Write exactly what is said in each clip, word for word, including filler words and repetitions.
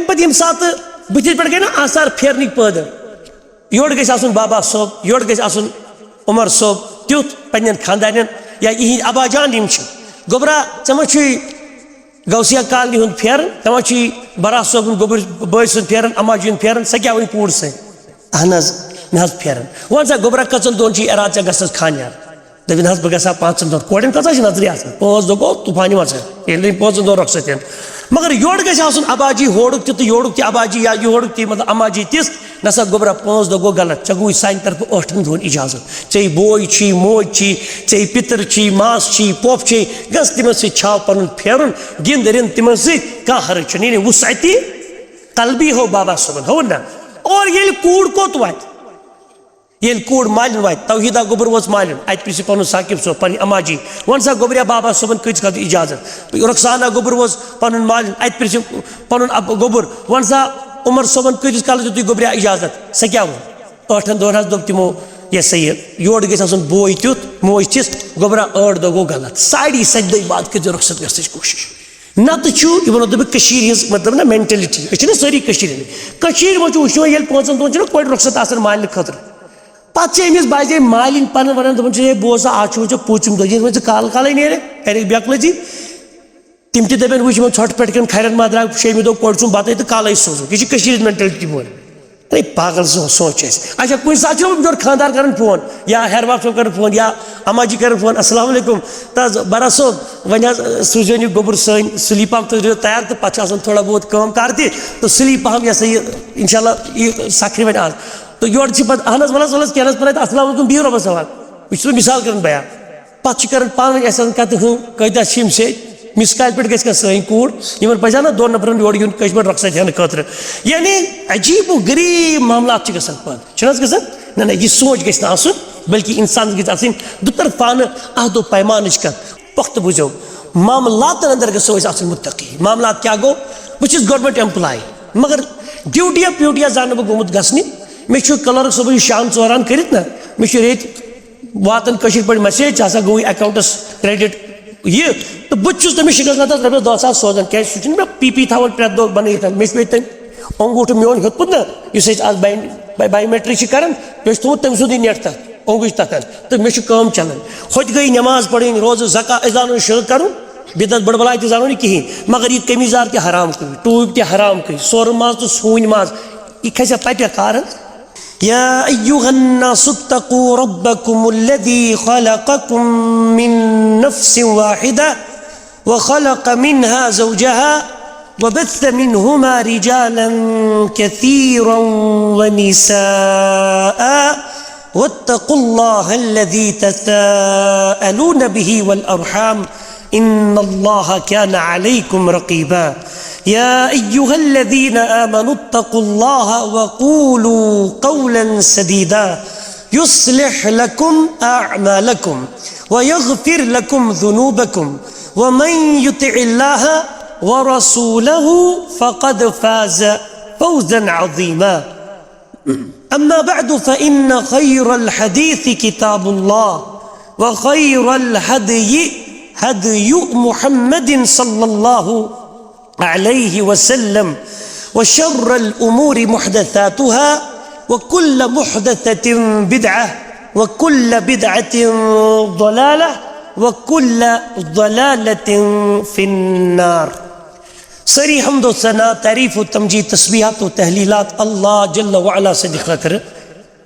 پتہٕ ییٚمہِ ساتہٕ بٕتھِس پٮ۪ٹھ گٔے نا آثار پھیرنٕکۍ پٲدٕ، یورٕ گژھِ آسُن بابا صٲب، یورٕ گژھِ آسُن عمر صٲب، تیُتھ پننٮ۪ن خاندارٮ۪ن یا یِہِنٛدۍ ابا جان یِم چھِ۔ گوٚبرا، ژےٚ ما چھُے غوثیہ کالنی ہُنٛد پھیرُن؟ ژےٚ ما چھُے براہ صٲبُن گوٚبُر بٲے سُنٛد پھیرُن، اما جی ہُنٛد پھیرُن؟ سۄ کیٛاہ وۄنۍ کوٗر سٲنۍ؟ اہن حظ، مےٚ حظ پھیرُن۔ وۄنۍ سا گوٚبرا، کٔژَن دۄہَن چھُے ارادٕ ژےٚ گژھنَس خانیار؟ دَپن حظ، بہٕ گژھٕ ہا پانٛژَن دۄہَن۔ کورٮ۪ن کۭژاہ چھِ نظرِ آسان؟ پانٛژھ دۄہ گوٚو طوٗفانہِ منٛز۔ ییٚلہِ نہٕ پانٛژَن دۄہَن رۄخصت یِن۔ مگر یورٕ گژھِ آسُن ابا جی ہورُک تہِ تہٕ یورُک تہِ ابا جی، یا یورُک تہِ مطلب اما جی تِژھ۔ نسا گوٚبرا، پانٛژھ دۄہ گوٚو غلط۔ ژےٚ گوٚوُے سانہِ طرفہٕ ٲٹھَن دۄہَن اجازت۔ ژےٚ بوے چھی، موج چھی، ژےٚ پِتٕر چھی، ماس چھی، پۄپھ چھی، گژھ تِمَن سۭتۍ چھاو پَنُن پھیرُن، گِنٛد رِنٛد تِمَن سۭتۍ، کانٛہہ حرج چھُنہٕ۔ یعنی وُسعتی قلبی ہو بابا صٲبَن، ہو نہ۔ اور ییٚلہِ کوٗر کوٚت واتہِ؟ ییٚلہِ کوٗر مالِن واتہِ، توحیدا گوٚبُر وٲژ مالِن، اَتہِ پرٛژھِ پَنُن ثاقب صٲب، پنٕنۍ اما جی، وَن سا گوٚبریا، بابا صٲبَن کۭتِس کالَس اِجازت؟ رُخسانا گوٚبُر وٲژ پَنُن مالِن، اَتہِ پرٛژھِ پَنُن اَب-، گوٚبُر، وَن سا عمر صٲبَن کۭتِس کالَس دیُت تُہۍ گوٚبریا اِجازت؟ سۄ کیٛاہ ووٚن؟ ٲٹھَن دۄہَن حظ دوٚپ تِمو، یہِ ہسا یہِ، یورٕ گژھِ آسُن بوے تیُتھ، موج تِژھ۔ گوٚبرا، ٲٹھ دۄہ گوٚو غلط، ساڑی سَتہِ دۄہہِ بعد کٔرۍزیو رُخصت گژھنٕچ کوٗشِش۔ نتہٕ چھُ، یہِ وَنو تۄہہِ بہٕ، کٔشیٖرِ ہِنٛز، مطلب نا، مینٹلٹی۔ أسۍ چھِنہ سٲری کٔشیٖرِ ہِنٛدۍ۔ کٔشیٖرِ منٛز چھُ وٕچھُن، ییٚلہِ پانٛژَن دۄہَن چھُنہ کورِ رۄخصت آسان مالنہِ خٲطرٕ، پَتہٕ چھِ أمِس بعضے مالِنۍ پَنٕنۍ وَنان، دَپان چھِ، "ہے، بوز سا، آز چھُ وۄنۍ ژےٚ پوٗژِم دۄہ، ییٚلہِ وۄنۍ ژٕ کالہٕ کالَے نیرَکھ، گَرِکۍ بیکلٲزی۔" تِم تہِ دَپن، "وٕچھ، یِمَن ژھۄٹھ پٮ۪ٹھ کٮ۪ن کھَرٮ۪ن ما درٛاو شیٚیِمہِ دۄہ کورِ سُنٛد بَتَے تہٕ کالَے سوزُکھ۔" یہِ چھِ کٔشیٖرِ ہِنٛز مینٹلٹی بوزان۔ ہے، پاگل سٕنٛز سونٛچ چھِ اَسہِ۔ اچھا، کُنہِ ساتہٕ چھُ یِمَن یورٕ خانٛدار کَران فون، یا ہیٚہَر بَب صٲب کَران فون، یا اما جی کَران فون، "السلام علیکم، تہٕ حظ بَرا صٲب، وۄنۍ حظ، ٲ، سوٗزیو یہِ گوٚبُر سٲنۍ سُلی پَہَم، تھٲیزیو تیار، تہٕ پَتہٕ چھِ آسان تھوڑا بہت کٲم کار تہِ، تہٕ سُلی پَہَم، یہِ ہسا یہِ، اِنشاء اللہ، یہِ سَکھرِ وۄنۍ آز۔" تہٕ یورٕ چھِ پَتہٕ، "اَہَن حظ، وَلہٕ حظ، وَلہٕ حظ، کینٛہہ نہٕ حظ، پَرواے تہٕ السلام علیکم، بِہِو رۄبَس حوالہٕ۔" بہٕ چھُس مثال کَران بیان۔ پَتہٕ چھِ کَران پانہٕ ؤنۍ اَسہِ آسان کَتھٕ، "ہُہ، کۭتیٛاہ چھِ یِم سیٚدۍ؟" مِس کالہِ پٮ۪ٹھ گژھِ کانٛہہ سٲنۍ کوٗر، یِمَن پَزِ ہا نہ دۄن نفرَن یورٕ یُن، کٲنٛسہِ پٮ۪ٹھ رۄخصت ہٮ۪نہٕ خٲطرٕ۔ یعنی عجیٖب و غریٖب معاملات چھِ گژھان پَتہٕ۔ چھُنہٕ حظ گژھان؟ نہ، نہ، یہِ سونٛچ گژھِ نہٕ آسُن، بلکہِ اِنسانَس گژھِ آسٕنۍ دُترفانہٕ عہد و پیمانٕچ کَتھ۔ پۄختہٕ بوٗزِو، معاملاتَن اندر گژھو أسۍ آسٕنۍ مُتقی۔ معاملات کیٛاہ گوٚو؟ بہٕ چھُس گورمنٹ ایمپلاے، مگر ڈیوٹیا پیوٹیا زانہٕ بہٕ گوٚمُت گژھنہِ۔ مےٚ چھُ کلرک صٲبٕے شان ژوران کٔرِتھ نہ، مےٚ چھُ ریٚتۍ واتان کٲشِر پٲٹھۍ میسیج، "ژےٚ ہسا گوٚوُے اکاونٹس کریڈٹ یہِ۔" تہٕ بہٕ تہِ چھُس تٔمِس شِکس نتس رۄپیس دہ ساس سوزان، کیازِ سُہ چھُنہٕ مےٚ پی پی تھاوان پرٛٮ۪تھ دۄہ بنٲیِتھ۔ مےٚ چھُ بیٚیہِ تٔمۍ انگوٗٹھ میون ہیوٚتمُت نہ، یُس أسۍ از بایو-، بایومیٹری چھِ کران، مےٚ چھُ تھوٚومُت تٔمۍ سُنٛدُے نیٹ تتھ انگوٗج تتھ، تہٕ مےٚ چھُ کٲم چلان۔ ہۄتہِ گٔے نٮ۪ماز پرٕنۍ، روزٕ، زکا، أسۍ زانو نہٕ شٲہ کرُن، بدعت بڑبڑاے تہِ زانو نہٕ کِہیٖنۍ، مگر یہِ قمیٖض یار تہِ حرام کٔرِو، ٹوٗپۍ تہِ حرام کٔرِو، سورٕ ماز تہٕ سوٗنۍ ماز، یہِ کھسہِ پتہِ کار حظ۔ يا أيها الناس اتقوا ربكم الذي خلقكم من نفس واحدة وخلق منها زوجها وبث منهما رجالا كثيرا ونساء واتقوا الله الذي تساءلون به والأرحام إن الله كان عليكم رقيبا. يا أيها الذين آمنوا اتقوا الله وقولوا قولا سديدا يصلح لكم أعمالكم ويغفر لكم ذنوبكم ومن يطع الله ورسوله فقد فاز فوزا عظيما. أما بعد، فإن خير الحديث كتاب الله، وخير الهدي هدي محمد صلى الله عليه وسلم، وشر الأمور محدثاتها، وكل محدثة بدعة، وكل بدعة ضلالة، وكل ضلالة في النار. سٲری حمد و ثنا، تعریف و تمجید، تسبیحات و تحلیلات اللہ جل وعلا سٕنٛدِ خٲطرٕ،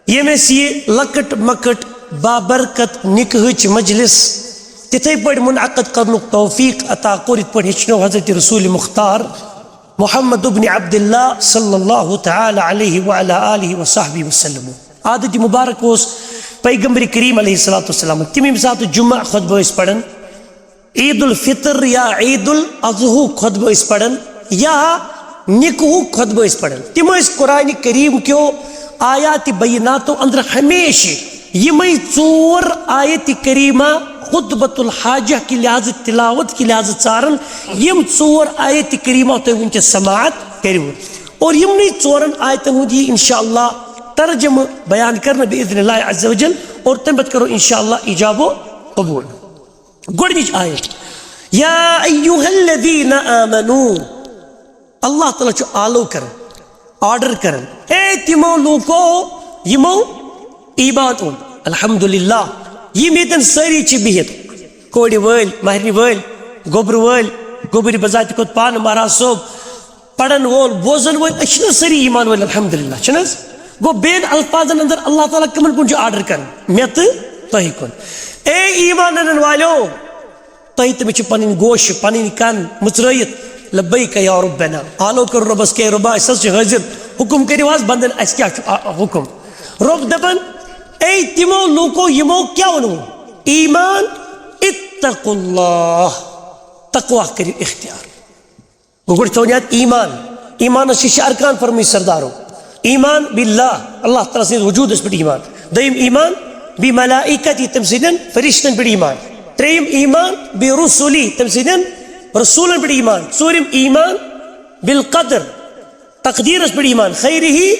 ییٚمۍ اَسہِ یہِ لۄکٕٹ مۄکٕٹ بابرکت نکاحٕچ مجلس تِتھے پٲٹھۍ منعقد کرنُک توفیق عطا کوٚر، یِتھ پٲٹھۍ ہیٚچھنو حضرت رسول مختار محمد ابن عبداللہ صلی اللہ تعالی علیہ وعلی آلہ وصحبہ وسلم۔ عادت مبارک اوس پیغمبر کریم علیہ الصلوۃ والسلام، تِم ییٚمہِ ساتہٕ جمعہ خطبہٕ ٲسۍ پران، عید الفطر یا عید الاضحی خطبہٕ ٲسۍ پران یا نکاحُک خطبہٕ ٲسۍ پران، تِم ٲسۍ قرآن کریم کیو آیات بیناتو اندر ہمیشہ یِمے ژور آیت کریمہ خطبۃ الحاجہ کہِ لحاظ، تلاوت کہِ لحاظ ژاران۔ یِم ژور آیت کریمہ تُہۍ وٕنکیٚس سماعت کٔرِو، اور یِمنٕے ژورن آیتن ہُنٛد یی انشاءاللہ ترجمہ بیان کرنہٕ باذن اللہ عز وجل، اور تمہِ پتہٕ کرو انشاءاللہ ایجاب و قبول۔ گۄڈٕنِچ آیت، یا ایھا الذین آمنو، اللہ تعالیٰ چھُ آلو کران، آرڈر کران، اے تِمو لوٗکو یِمو ایمان اوٚن۔ الحمدللہ، یِم ییٚتٮ۪ن سٲری چھِ بِہِتھ، کورِ وٲلۍ، مہرنہِ وٲلۍ، گوٚبرٕ وٲلۍ، گوٚبٕرۍ بذاتِ خود پانہٕ مہراز صٲب، پرن وول، بوزن وٲلۍ، أسۍ چھِنہٕ سٲری ایمان وٲلۍ؟ الحمدللہ، چھِنہٕ حظ؟ گوٚو بیٚین الفاظن اندر اللہ تعالیٰ کمن کُن چھُ آرڈر کران؟ مےٚ تہٕ تۄہہِ کُن۔ اے ایمان انن والیو، تۄہہِ تہِ مےٚ چھِ پنٕنۍ گوش، پنٕنۍ کن مٕژرٲیِتھ، لبیک یا ربنا، آلو کٔرِو رۄبس، کہ رۄبا، أسۍ حظ چھِ حٲضِر، حُکُم کٔرِو حظ بندن، اَسہِ کیٛاہ چھُ، آ، آ، حُکُم؟ رۄب دپان، اے تِمو لوٗکو یِمو کیٛاہ ووٚنوُ؟ ایمان، اتقوا اللہ، تقوا کٔرِو اختیار۔ گوٚو گۄڈٕ تھاوُن یاد ایمان۔ ایمانس چھِ شےٚ ارکان فرمٲومٕتۍ سردارو۔ ایمان باللہ، اللہ تعالیٰ سٕنٛدِس وجوٗدس پٮ۪ٹھ ایمان۔ دوٚیِم ایمان بملائکتی، تٔمۍ سٕنٛدٮ۪ن فرشتن پٮ۪ٹھ ایمان۔ ترٛیٚیِم ایمان برسلی، تٔمۍ سٕنٛدٮ۪ن رسوٗلن پٮ۪ٹھ ایمان۔ ژوٗرِم ایمان بالقدر، تقدیرس پٮ۪ٹھ ایمان، خیرہ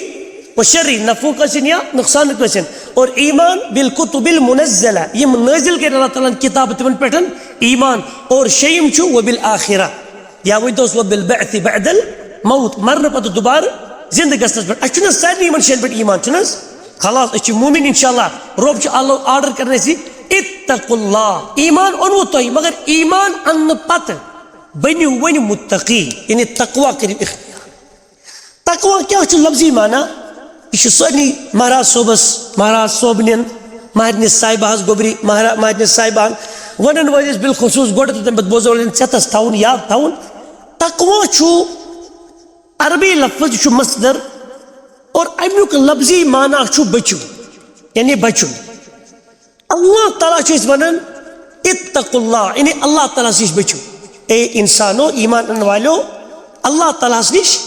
و شرہ، نفعُک ٲسِن یا نۄقصانُک ٲسِن۔ اور ایمان بالکتب المنزلہ، یِم نٲزِل کٔرۍ اللہ تعالیٰ ہن کِتابہٕ، تِمن پٮ۪ٹھ ایمان۔ اور شیٚیِم چھُ وبالآخرہ، یا ؤنۍ توس وبالبعث بعد الموت، مرنہٕ پتہٕ دوبارٕ زندٕ گژھنس پٮ۪ٹھ۔ اَسہِ چھُنہٕ سارنٕے یِمن شیٚن پٮ۪ٹھ ایمان، چھُنہٕ حظ؟ خلاص، أسۍ چھِ مومن انشاءاللہ۔ رۄب چھُ اللہ آرڈر کران اَسہِ، اتقوا اللہ، ایمان اوٚنوُ تۄہہِ، مگر ایمان اننہٕ پتہٕ بٔنِو وۄنۍ متقی، یعنی تقوا کٔرِو اختیار۔ تقوا کیٛاہ چھُ لفظی معنی؟ یہِ چھُ سارنٕے مہراز صٲبس، مہراز صٲبنٮ۪ن، مہرنہِ صاحبہس، گوٚبرِ مہرا-، مہرنہِ صاحبہن، ونن وٲلِس بالخصوٗص گۄڈٕ تہٕ تَمہِ پتہٕ بوزن وٲلٮ۪ن ژٮ۪تس تھاوُن، یاد تھاوُن۔ تقوا چھُ عربی لفظ، یہِ چھُ مصدر، اور امیُک لفظی معنی چھُ بٔچِو، یعنی بچُن۔ اللہ تعالیٰ چھُ اَسہِ وَنان، "اتقوا اللہ"، یعنی اللہ تعالیٰ ہَس نِش بٔچِو۔ اے انسانو، ایمان اَنَن والیو، اللہ تعالیٰ ہَس نِش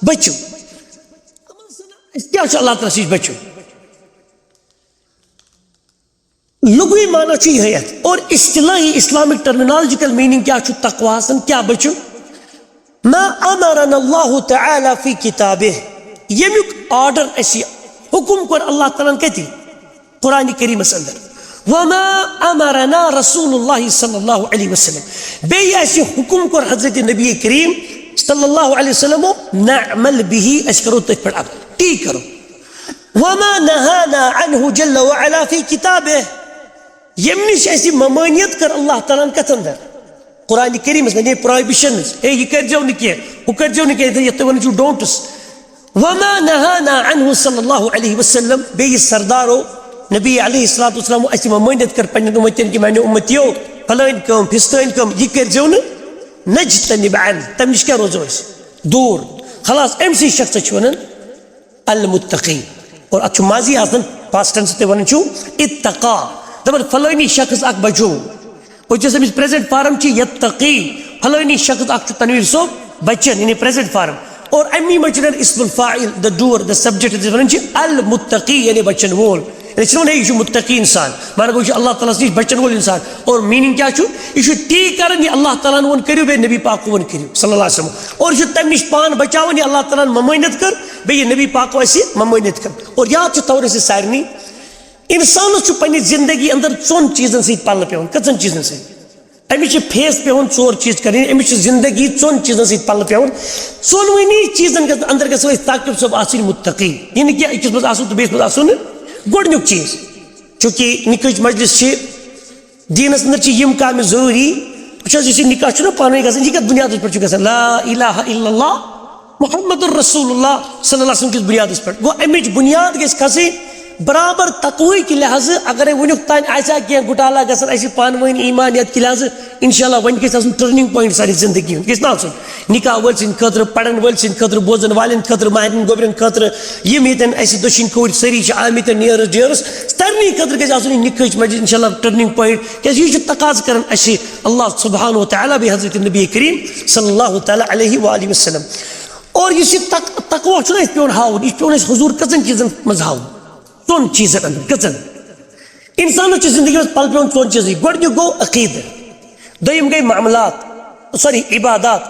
بٔچِو۔ أسۍ کیٛاہ چھُ اللہ تعالیٰ ہَس نِش بٔچِو؟ لغوی معنی چھُ یِہوٚے اَتھ۔ اور اصطلاحی Islamic terminological meaning کیٛاہ چھُ تقواہَس، کیٛاہ بٔچِو؟ ما امرنا اللہ تعالی فی کتابہ، ییٚمیُک آرڈر اَسہِ، حُکُم کوٚر اللہ تعالیٰ ہَن کَتہِ؟ قرآن کریٖمَس اندر۔ وما امرنا رسول اللہ صلی اللہ علیہ وسلم، بیٚیہِ اَسہِ حُکُم کوٚر حضرت نبی کریم صلی اللہ علیہ وسلم، نعمل بہ، أسۍ کرو تٔتھۍ پٮ۪ٹھ عمل، تی کرو۔ وما نہانا عنہ جل وعلا فی کتابہ، ییٚمہِ نِش اَسہِ ممٲنیت کٔر اللہ تعالیٰ ہَن کَتھ اندر؟ قرآن کریٖمَس منٛز، یعنی prohibitions، ہے، یہِ کٔرۍزیو نہٕ کینٛہہ، ہُہ کٔرۍزیو نہٕ کینٛہہ، یَتھ تُہۍ وَنان چھِو don'ts۔ وما نہانا عنہ صلی اللہ علیہ وسلم، بیٚیہِ سردارو، نبی علیہ الصلوۃ والسلام، اَسہِ ممٲنیت کٔر پنٛنٮ۪ن اُمتیَن کہِ میٛانیو اُمتیو، فلٲنۍ کٲم، فِستٲنۍ کٲم، یہِ کٔرۍزیو نہٕ، نجتنب عنہ، تَمہِ نِش کیٛاہ روزو أسۍ؟ دوٗر۔ خلاص، أمۍ سٕے شخصَس چھِ وَنان المتقی۔ اور اتھ چھُ ماضی آسان، past tense تہِ ونان چھُ اتقا۔ دپان فلٲنی شخص اکھ بچو۔ اور یُس أمِس present form چھِ یتقی۔ فلٲنی شخص اکھ چھُ تنویر صٲب بچان، یعنی present form۔ اور امی منٛز چھُ نیران اسم الفاعل، the doer، the subject، یتھ ونان چھِ المتقی، یعنی بچن وول۔ یعنی چھِ ونان، ہے، یہِ چھُ متقی انسان۔ مگر گوٚو، یہِ چھُ اللہ تعالیٰ ہَس نِش بچن وول انسان۔ اور meaning کیٛاہ چھُ؟ یہِ چھُ تی کران، یہِ اللہ تعالیٰ ہن ووٚن کٔرِو، بیٚیہِ نبی پاک ووٚن کٔرِو، صلی اللہ علیہ وسلم۔ اور یہِ چھُ تمہِ نِش پان بچاوان، یہِ اللہ تعالیٰ ہن ممٲنیت کٔر، بیٚیہِ یہِ نبی پاک وَسہِ ممٲنیت کٔر۔ اور یاد چھُ تھاوُن اَسہِ سارنٕے، اِنسانَس چھُ پنٛنہِ زِندگی اندر ژۄن چیٖزَن سۭتۍ پَلہٕ پٮ۪وان۔ کٔژَن چیٖزَن سۭتۍ؟ أمِس چھِ face پٮ۪وان ژور چیٖز کَرٕنۍ، أمِس چھِ زِندگی ژۄن چیٖزَن سۭتۍ پَلہٕ پٮ۪وان۔ ژۄنوٕنی چیٖزَن گژھِ-، اندر گژھو أسۍ ثاقب صٲب آسٕنۍ متقی۔ یہِ نہٕ کینٛہہ أکِس منٛز آسُن تہٕ بیٚیِس منٛز آسُن نہٕ۔ گۄڈٕنیُک چیٖز، چوٗنٛکہِ نِکٲحٕچ مجلس چھِ، دیٖنَس اندر چھِ یِم کامہِ ضروٗری۔ وٕچھ حظ، یُس یہِ نِکاح چھُنہ پانہٕ ؤنۍ گژھان، یہِ کَتھ بُنیادَس پٮ۪ٹھ چھُ گژھان؟ لا الہ الا اللہ محمد رسول اللہ صلی اللہ علیہ وسلم کِس بُنیادَس پٮ۪ٹھ۔ گوٚو، اَمِچ بُنیاد گژھِ کھسٕنۍ برابر تقوی کہِ لحاظہٕ۔ اگرے وٕنیُک تام آسہِ ہا کینٛہہ گُٹالا گژھان اَسہِ پانہٕ ؤنۍ ایمانیت کہِ لحاظہٕ، انشاءاللہ وۄنۍ گژھِ آسُن turning point سانہِ زندگی ہُنٛد، گژھِ نہ آسُن؟ نِکاح وٲلۍ سٕنٛدِ خٲطرٕ، پَرن وٲلۍ سٕنٛدِ خٲطرٕ، بوزن والٮ۪ن خٲطرٕ، مہرنٮ۪ن گوٚبرٮ۪ن خٲطرٕ، یِم ییٚتٮ۪ن اَسہِ دٔچھِنۍ کھووٕرۍ سٲری چھِ آمٕتۍ nearest dearest، سارنٕے خٲطرٕ گژھِ آسُن یہِ نِکاحٕچ مجلس انشاءاللہ turning point، کیٛازِ یہِ چھُ تقاضہٕ کران اَسہِ اللہ سبحانہ و تعالیٰ بیٚیہِ حضرت نبی کریم صلی اللہ تعالیٰ علیہ وآلہ وسلم۔ اور یُس یہِ تق-، تقویٰ چھُنہ اَسہِ پیوٚن ہاوُن، یہِ چھُ پیوٚن اَسہِ حضور کٔژَن چیٖزَن منٛز ہاوُن؟ ژۄن چیٖزَن اندر۔ کٔژَن؟ اِنسانَس چھِ زندگی منٛز پَلہٕ پیوٚن ژۄن چیٖزٕے۔ گۄڈٕنیُک گوٚو عقیٖدٕ، دوٚیِم گٔے معاملات، sorry، عبادات،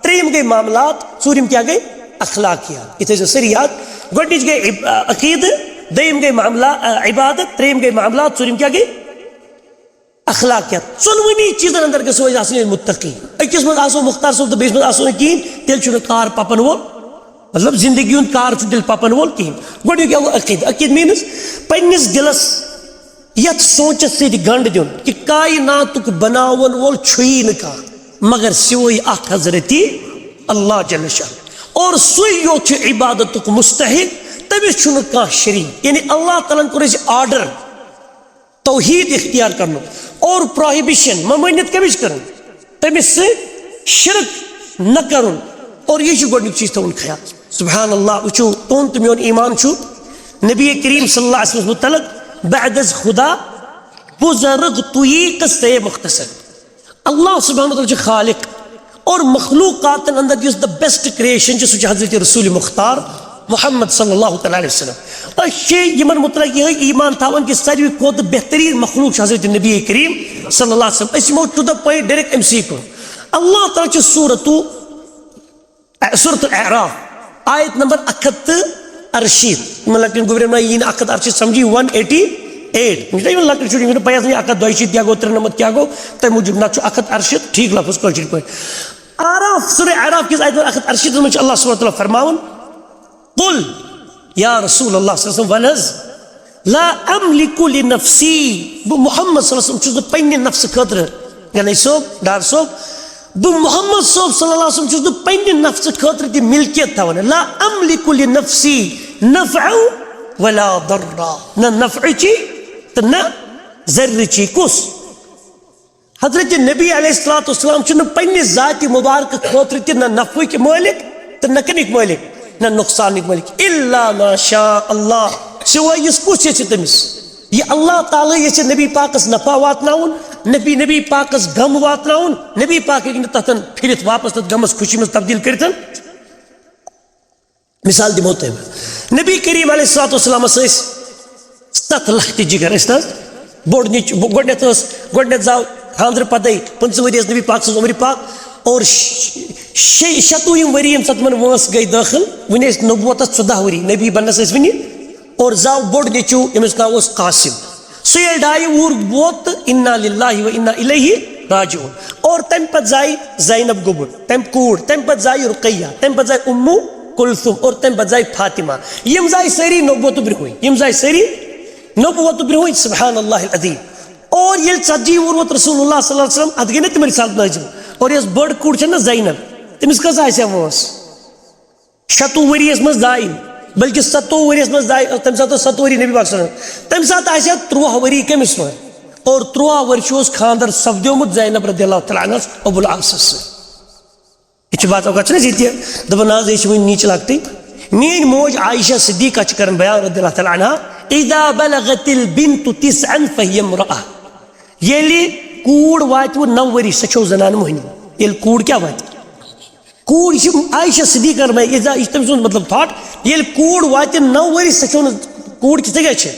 ترٛیٚیِم گٔے معاملات، ژوٗرِم کیٛاہ گٔے؟ اخلاقیات۔ یہِ تھٲیزیو سٲری یاد۔ گۄڈٕنِچ گٔے عب-، عقیٖدٕ، دوٚیِم گٔے معاملات، عبادت، ترٛیٚیِم گٔے معاملات، ژوٗرِم کیٛاہ گٔے؟ اخلاقیات۔ ژۄنوٕنی چیٖزن اندر گژھو أسۍ آسٕنۍ متقی۔ أکِس منٛز آسو مختار صٲب تہٕ بیٚیِس منٛز آسو نہٕ کِہیٖنۍ، تیٚلہِ چھُنہٕ کار پَپن وول، مطلب زندگی ہُنٛد کار چھُ تیٚلہِ پَپن وول کِہیٖنۍ۔ گۄڈٕنیُک یہِ گوٚو عقیٖدٕ۔ عقیٖدٕ means پننِس دِلس یتھ سونچس سۭتۍ گنڈ دیُن کہِ کائناتُک بناون وول چھُیی نہٕ کانٛہہ مگر سوے اکھ حضرتی اللہ جل شانہ، اور سُے یوت چھُ عبادتُک مستحق، تٔمِس چھُنہٕ کانٛہہ شریٖک۔ یعنی اللہ تعالیٰ ہن کوٚر اَسہِ order توحید اختیار کرنُک، اور prohibition، ممٲنیت کٔمِچ کٔرٕن؟ تٔمِس سۭتۍ شرک نہ کرُن۔ اور یہِ چھُ گۄڈٕنیُک چیٖز تھاوُن خیال۔ سبحان اللہ، وٕچھِو، تُہُنٛد تہٕ میون ایمان چھُ نبی کریم صلی اللہ علیہ وسلم متعلق بعد از خدا بزرگ تویی قصے مختصر۔ اللہ سبحانہ وتعالیٰ چھُ خالق اور مخلوقاتن اندر یُس the best creation چھُ، سُہ چھُ حضرت رسول مختار محمد صلی اللہ تعالیٰ علیہ وسلم۔ أسۍ چھِ یِمن متعلق یِہے ایمان تھاوان کہِ ساروی کھۄتہٕ بہتریٖن مخلوق چھُ حضرت نبی کریم صلی اللہ علیہ وسلم۔ أسۍ یِمو to the point direct أمۍ سٕے کُن۔ اللہ تعالیٰ چھُ سورتو سورت الاعراف، آیت نمبر اکھ ہتھ تہٕ ارشیٖتھ۔ یِمن لۄکٹٮ۪ن گوٚبرٮ۪ن ما یی نہٕ اکھ ہتھ ارشیٖتھ سمجھی، ون ایٹی ایٹ۔ یِم چھِنہ یِمن لۄکٕٹۍ شُرۍ، یِم چھِنہٕ پَیی آسان یہِ اکھ ہتھ دۄیہِ شیٖتھ کیٛاہ گوٚو، ترٛےٚ نمتھ کیٛاہ گوٚو، تَمہِ موٗجوٗب نہ چھُ اکھ ہتھ ارشیٖتھ ٹھیٖک لفظ کٲشِر پٲٹھۍ۔ آراف، سورہ اعراف کِس آیت نمبر اکھ ہتھ ارشیٖتھس منٛز چھُ اللہ سبحانہ وتعالیٰ فرماوان، قل، یا رسول اللہ صلی اللہ علیہ وسلم، وَن حظ، لا املک لنفسی، بہٕ محمد صلی اللہ علیہ وسلم چھُس نہٕ پننہِ نفسہٕ خٲطرٕ، یعنی صٲب، ڈار صٲب، بہٕ محمد صٲب صلی اللہ علیہ وسلم چھُس نہٕ پننہِ نفسہٕ خٲطرٕ تہِ ملکیت تھاوان۔ لا املک لنفسی نفعا ولا ضرا، نہ نفعٕچی تہٕ نہ ضرٕچی۔ کُس؟ حضرت نبی علیہ الصلوۃ والسلام چھُنہٕ پننہِ ذاتِ مبارکہٕ خٲطرٕ تہِ نہ نفعٕکۍ مٲلِک تہٕ نہ کَمِکۍ مٲلِک، نہ نۄقصانٕکۍ مٲلِک، الا ما شاء اللہ، سوائے یُس کُس یژھِ تٔمِس۔ یہِ اللہ تعالیٰ یژھِ نبی پاکس نفع واتناوُن، نبی، نبی پاکس غم واتناوُن، نبی پاک ہیٚکہِ نہٕ تتھن پھِرِتھ واپس تتھ غمس خوشی منٛز تبدیل کٔرِتھ۔ مثال دِمو تۄہہِ بہٕ۔ نبی کریم علیہ الصلوۃ والسلامس ٲسۍ ستھ لۄکٹہِ جگر، ٲسۍ نہ حظ؟ بوٚڑ نیٚچو، گۄڈٕنیتھ ٲس، گۄڈٕنیتھ زاو خانٛدرٕ پتے پٕنٛژٕہ ؤری ٲس نبی پاک سٕنٛز عمرِ پاک، اور شے-، شے-، شتوُہِم ؤری ییٚمہِ ساتہٕ تِمن وٲنٛس گٔے دٲخل، وُنہِ ٲسۍ نبوتس ژۄداہ ؤری، نبی بننس ٲسۍ وُنہِ، اور زاو بوٚڑ نیٚچو، ییٚمِس ناو اوس قاسم۔ سُہ ییٚلہِ ڈایہِ وُہُر ووت تہٕ انا للہ و انا الیہ راجعون۔ اور تمہِ پتہٕ زایہِ زینب گوٚبُر، تمہِ کوٗر، تمہِ پتہٕ زایہِ رقیہ، تمہِ پتہٕ زایہِ امو کلثوم اور تمہِ پتہٕ زایہِ فاطمہ۔ یِم زایہِ سٲری نبوت برونٛہٕے، یِم زایہِ سٲری نبوت برونٛہٕے، سبحان اللہ العظیم۔ اور ییٚلہِ ژتجی وُہُر ووت رسول اللہ صلی اللہ علیہ وسلم، اتھ گٔے نہ تِم رسالت نٲزِل۔ اور یۄس بٔڑ کوٗر چھےٚ نہ زینب، تٔمِس کۭژاہ آسہِ ہا وٲنٛس؟ شتوُہ ؤریَس منٛز زایہِ، بلکہِ ستووُہ ؤریَس منٛز زایہِ، تَمہِ ساتہٕ اوس ستووُہ ؤری نبی پاک صلی اللہ علیہ وسلم۔ تَمہِ ساتہٕ آسہِ ہا تُرٛواہ ؤری کٔمِس وۄنۍ؟ اور تُرٛواہ ؤرشہِ اوس خانٛدر سپدیومُت زینب رضی اللہ تعالیٰ عنہَس ابو العاصَس سۭتۍ۔ یہِ چھِ بعض اوقات چھِنہٕ أسۍ ییٚتہِ دَپان، نہ حظ، یہِ چھِ وٕنہِ نِچہِ لۄکٹٕے۔ میٛٲنۍ موج عائشہ صدیقہ چھِ کران بیان رضی اللہ تعالیٰ عنہا، اذا بلغت البنت تسعا فهي امرأة۔ ییٚلہِ کوٗر واتہِ وۄنۍ نَو ؤری، سۄ چھو زنان مۄہنیو۔ ییٚلہِ کوٗر کیٛاہ واتہِ؟ کوٗر، یہِ چھِ عائشہ صدیقہ فرمایہِ، یہِ زا-، یہِ چھِ تٔمۍ سُنٛد مطلب تھاٹ، ییٚلہِ کوٗر واتہِ نَو ؤری، سۄ چھو نہٕ کوٗر کِژھ کیٛاہ چھِ۔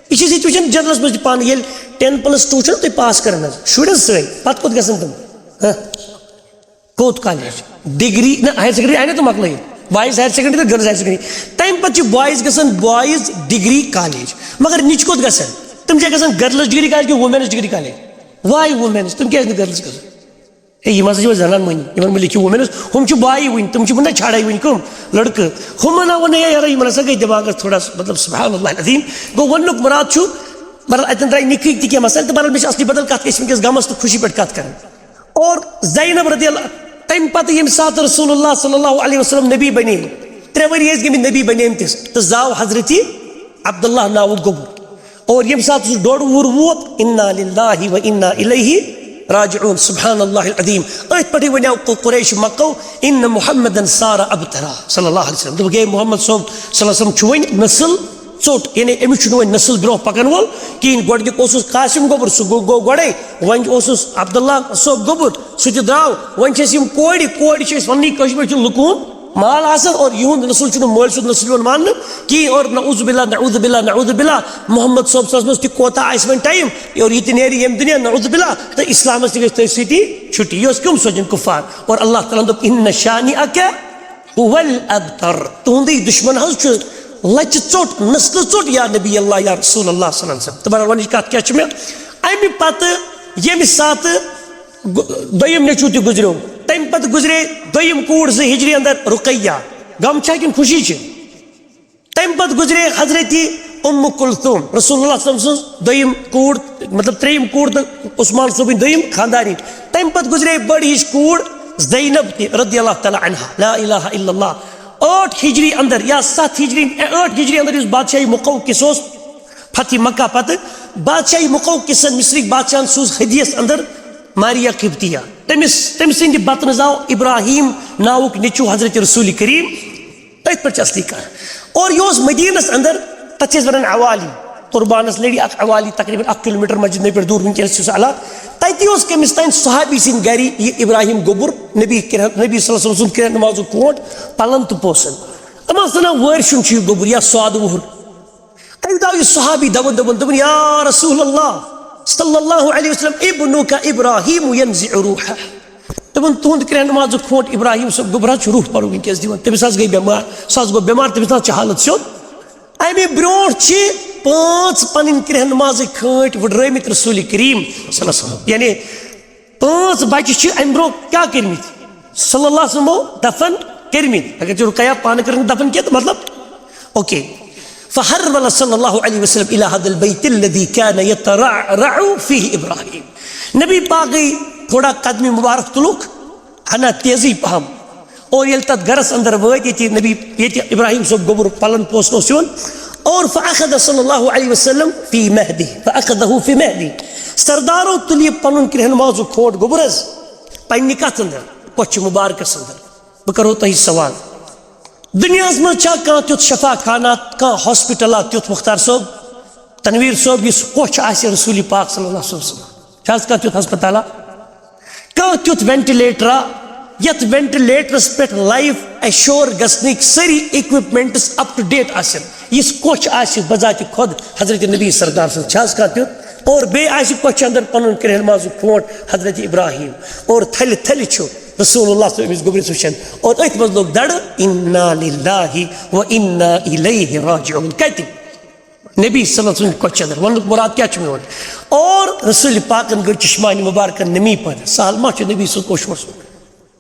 یہِ چھِ أسۍ ییٚتہِ وٕچھان جنرلس منٛز تہِ پانہٕ، ییٚلہِ ten plus two چھُنہ تُہۍ پاس کران حظ، شُرٮ۪ن سۭتۍ، پتہٕ کوٚت گژھن تِم؟ ہہ؟ کوٚت کالیج؟ ڈگری، نہ، ہایر سیکنڈری آیہِ نہ تِم مۄکلٲیِتھ، بوائز ہایر سیکنڈری تہٕ گرلز ہایر سیکنڈری۔ تَمہِ پتہٕ چھِ بوائز گژھان بوائز ڈگری کالیج، مگر نِچہِ کوٚت گژھن؟ تِم چھا گژھان گرلز ڈگری کالیج کِنہٕ وومینز ڈگری کالیج؟ واے وومینز، تِم کیٛازِ نہٕ گرلز گژھان؟ ہے، یِم ہسا چھِ وۄنۍ زنان مۄہنی، یِمن مہ لیکھِو وومینز، ہُم چھِ بایہِ وٕنہِ، تِم چھِ وٕنہِ چھاڑے وٕنہِ کٕم لڑکہٕ۔ ہُمن ہا ووٚن، ہے یارا، یِمن ہسا گٔے دٮ۪ماغس تھوڑا، مطلب، سبحان اللہ العظیم۔ گوٚو، وننُک مُراد چھُ، مطلب، اتٮ۪ن درٛاے نِکھٕ تہِ کینٛہہ مسلہٕ، تہٕ مطلب، مےٚ چھِ اصلی بدل کتھ، أسۍ چھِ وٕنکیٚس غمس تہٕ خوشی پٮ۪ٹھ کتھ کران۔ اور زینب رضی اللہ، تمہِ پتہٕ ییٚمہِ ساتہٕ رسول اللہ صلی اللہ علیہ وسلم نبی بنے، ترٛےٚ ؤری ٲسۍ گٔمٕتۍ نبی بنے تِس، تہٕ زاو حضرتی عبداللہ ناوُک گوٚبُر۔ اور ییٚمہِ ساتہٕ سُہ ڈوٚڈ وُہُر ووت، انا للہ و انا الیہ راجعون، سبحان اللہ العظیم۔ أتھۍ پٮ۪ٹھٕے ونیو قو-، قریش مکو، ان محمدا صار ابترا صلی اللہ علیہ وسلم۔ دوٚپُکھ، ہے، محمد صٲب صلی اللہ علیہ وسلم چھُ وۄنۍ نسل ژوٚٹ، یعنی أمِس چھُنہٕ وۄنۍ نسل برونٛہہ پکن وول کِہیٖنۍ۔ گۄڈٕنیُک اوسُس قاسم گوٚبُر، سُہ گوٚو، گوٚو گۄڈے، وۄنۍ اوسُس عبداللہ صٲب گوٚبُر، سُہ تہِ درٛاو۔ وۄنۍ چھِ اَسہِ یِم کورِ، کورِ چھِ أسۍ وَننٕے، کٲشِر پٲٹھۍ چھِ لُکوٗن مال آسان، اور یِہُنٛد نسل چھُنہٕ مٲلۍ سُنٛد نسل یِوان ماننہٕ کِہیٖنۍ۔ اور نعوذ باللہ، نعوذ باللہ، نعوذ باللہ، محمد صٲب صٲبَس منٛز تہِ کوتاہ آسہِ وۄنۍ ٹایم، اور یہِ تہِ نیرِ ییٚمہِ دُنیا، نعوذ باللہ، تہٕ اِسلامَس تہِ گژھِ تٔتھۍ سۭتی چھُٹی۔ یہِ اوس کٔمۍ سونٛچان؟ کُفار۔ اور اللہ تعالیٰ ہَن دوٚپ، ان شانئک هو الابتر، تُہُنٛدُے دُشمن حظ چھُ لَژِ ژوٚٹ، نسلہٕ ژوٚٹ، یا نبی اللہ، یا رسول اللہ صلی اللہ علیہ وسلم۔ تہٕ بہرحال، وۄنۍ یہِ کَتھ کیٛاہ چھِ مےٚ؟ اَمہِ پَتہٕ ییٚمہِ ساتہٕ گُ- دوٚیِم نیٚچوٗ تہِ گُزریو، تَمہِ پتہٕ گُزرے دوٚیِم کوٗر زٕ ہِجری اندر، رُقیہ۔ غم چھا کِنہٕ خوشی چھِ؟ تَمہِ پتہٕ گُزرے حضرت اُم کلثوم، رسول اللہ صلی اللہ علیہ وسلم سٕنٛز دوٚیِم کوٗر، مطلب، ترٛیٚیِم کوٗر تہٕ عثمان صٲبٕنۍ دوٚیِم خاندارِنۍ۔ تَمہِ پتہٕ گُزرے بٔڑ ہِش کوٗر زینب تہِ، رضی اللہ تعالیٰ عنہا، لا الہ الا اللہ۔ ٲٹھ ہِجری اندر یا ستھ ہِجری، ٲٹھ ہِجری اندر یُس بادشاہی مقوقس اوس، فتح مکہ پتہٕ، بادشاہی مقوقسن، مصرٕکۍ بادشاہن سوٗز ہدیس اندر ماریا قبطیہ۔ تٔمِس، تٔمۍ سٕنٛدِ بطنہٕ زاو ابراہیم ناوُک نیٚچوٗ حضرت رسول کریم۔ أتھۍ پٮ۪ٹھ چھِ اصلی کَتھ۔ اور یہِ اوس مدیٖنَس اندر، تَتھ چھِ أسۍ وَنان عوالی۔ قربانَس لٔڑِ اَکھ عوالی، تقریٖباً اَکھ کِلوٗ میٖٹر مسجد نبی پٮ۪ٹھ دوٗر، وٕنکیٚنَس چھُ سُہ علاقہٕ۔ تَتہِ اوس کٔمِس تام صحابی سٕنٛدِ گَرِ یہِ ابراہیم گوٚبُر، نبی کرٛہن-، نبی صلی اللہ علیہ وسلم سُنٛد کرٛہن نمازُک کونٛٹ پَلن تہٕ پوسن۔ تِم ٲسۍ وَنان، وٲرۍ سیُن چھُ یہِ گوٚبُر یا سادٕ وُہُر۔ تَمہِ دۄہ آو یہِ صحابی دَوان، دوٚپُن، دوٚپُن، یا رسول اللہ صلی اللہ علیہ وسلم، ابنک ابراہیم ینزع روحہ۔ دوٚپُن، تُہُنٛد کرٛہن نمازُک کھونٹ ابراہیم صٲب گوٚبُر حظ چھُ روح پَرُن وٕنکیٚس دِوان۔ تٔمِس حظ گٔے بٮ۪مار، سُہ حظ گوٚو بٮ۪مار، تٔمِس حظ چھِ حالت سیوٚد۔ اَمہِ برونٛٹھ چھِ پانٛژھ پَنٕنۍ کرٛہن نمازٕکۍ کھٲنٛٹۍ وٕڈرٲومٕتۍ رسول کریم صلی اللہ علیہ وسلم۔ یعنی پانٛژھ بَچہِ چھِ اَمہِ برونٛہہ کیٛاہ کٔرمٕتۍ؟ صلی اللہ علیہ وسلمو دفن کٔرمٕتۍ۔ اگر ژےٚ رُقیہ پانہٕ کٔرٕن دفن کینٛہہ، تہٕ مطلب، اوکے۔ فحرول صلی اللہ علیہ وسلم الی هذا البیت الذی کان یترعرع فیہ ابراہیم۔ نبی پاک گٔے تھوڑا قدمِ مبارک تُلُکھ، ہنا تیزٕے پہم۔ اور ییٚلہِ تَتھ گرس اندر وٲتۍ، ییٚتہِ نبی، ییٚتہِ ابراہیم صٲب گوٚبُر پلن پوسنہٕ اوس یِوان، اور فاخذ صلی اللہ علیہ وسلم فی مہدی، فاخذہ فی مہدی۔ سردارو تُل یہِ پنُن کرٛہن نمازُک کھونٹ گوٚبُر حظ پننہِ کتھ اندر؟ کۄچھِ مبارکس اندر۔ بہٕ کرو تۄہہِ سوال، دُنیاہس منٛز چھا کانٛہہ تیُتھ شفا خانہ، کانٛہہ ہاسپٹلا تیُتھ، مختار صٲب، تنویر صٲب، یُس کۄچھ آسہِ رسول پاک صلی اللہ علیہ وسلم؟ چھا حظ کانٛہہ تیُتھ ہسپتالا، کانٛہہ تیُتھ وینٹلیٹرا، یتھ وینٹلیٹرس پٮ۪ٹھ لائف ایشور گژھنٕکۍ سٲری اکوپمنٹس اپ ٹو ڈیٹ آسن؟ یُس کۄچھ آسہِ بذات خود حضرت نبی سردار سٕنٛز، چھا حظ کانٛہہ تیُتھ؟ اور بیٚیہِ آسہِ کۄچھِ اندر پنُن کرٛہن نمازُک کھونٹ حضرت ابراہیم، اور تھلہِ تھلہِ چھُ رسول اللہ صلی اللہ علیہ وسلم أمِس گوٚبرِس وٕچھان، اور أتھۍ منٛز لوٚگ دڑٕ، انا للہ و انا الیہ راجعون۔ کتہِ؟ نبی صلی اللہ علیہ وسلم کۄچھِ اندر۔ وننُک مراد کیٛاہ چھُ میون؟ اور رسول پاکن گٔے چشمانِ مبارکن نمی پٲدٕ۔ سہل ما چھُ نبی سُنٛد کۄچھ وۄچھ؟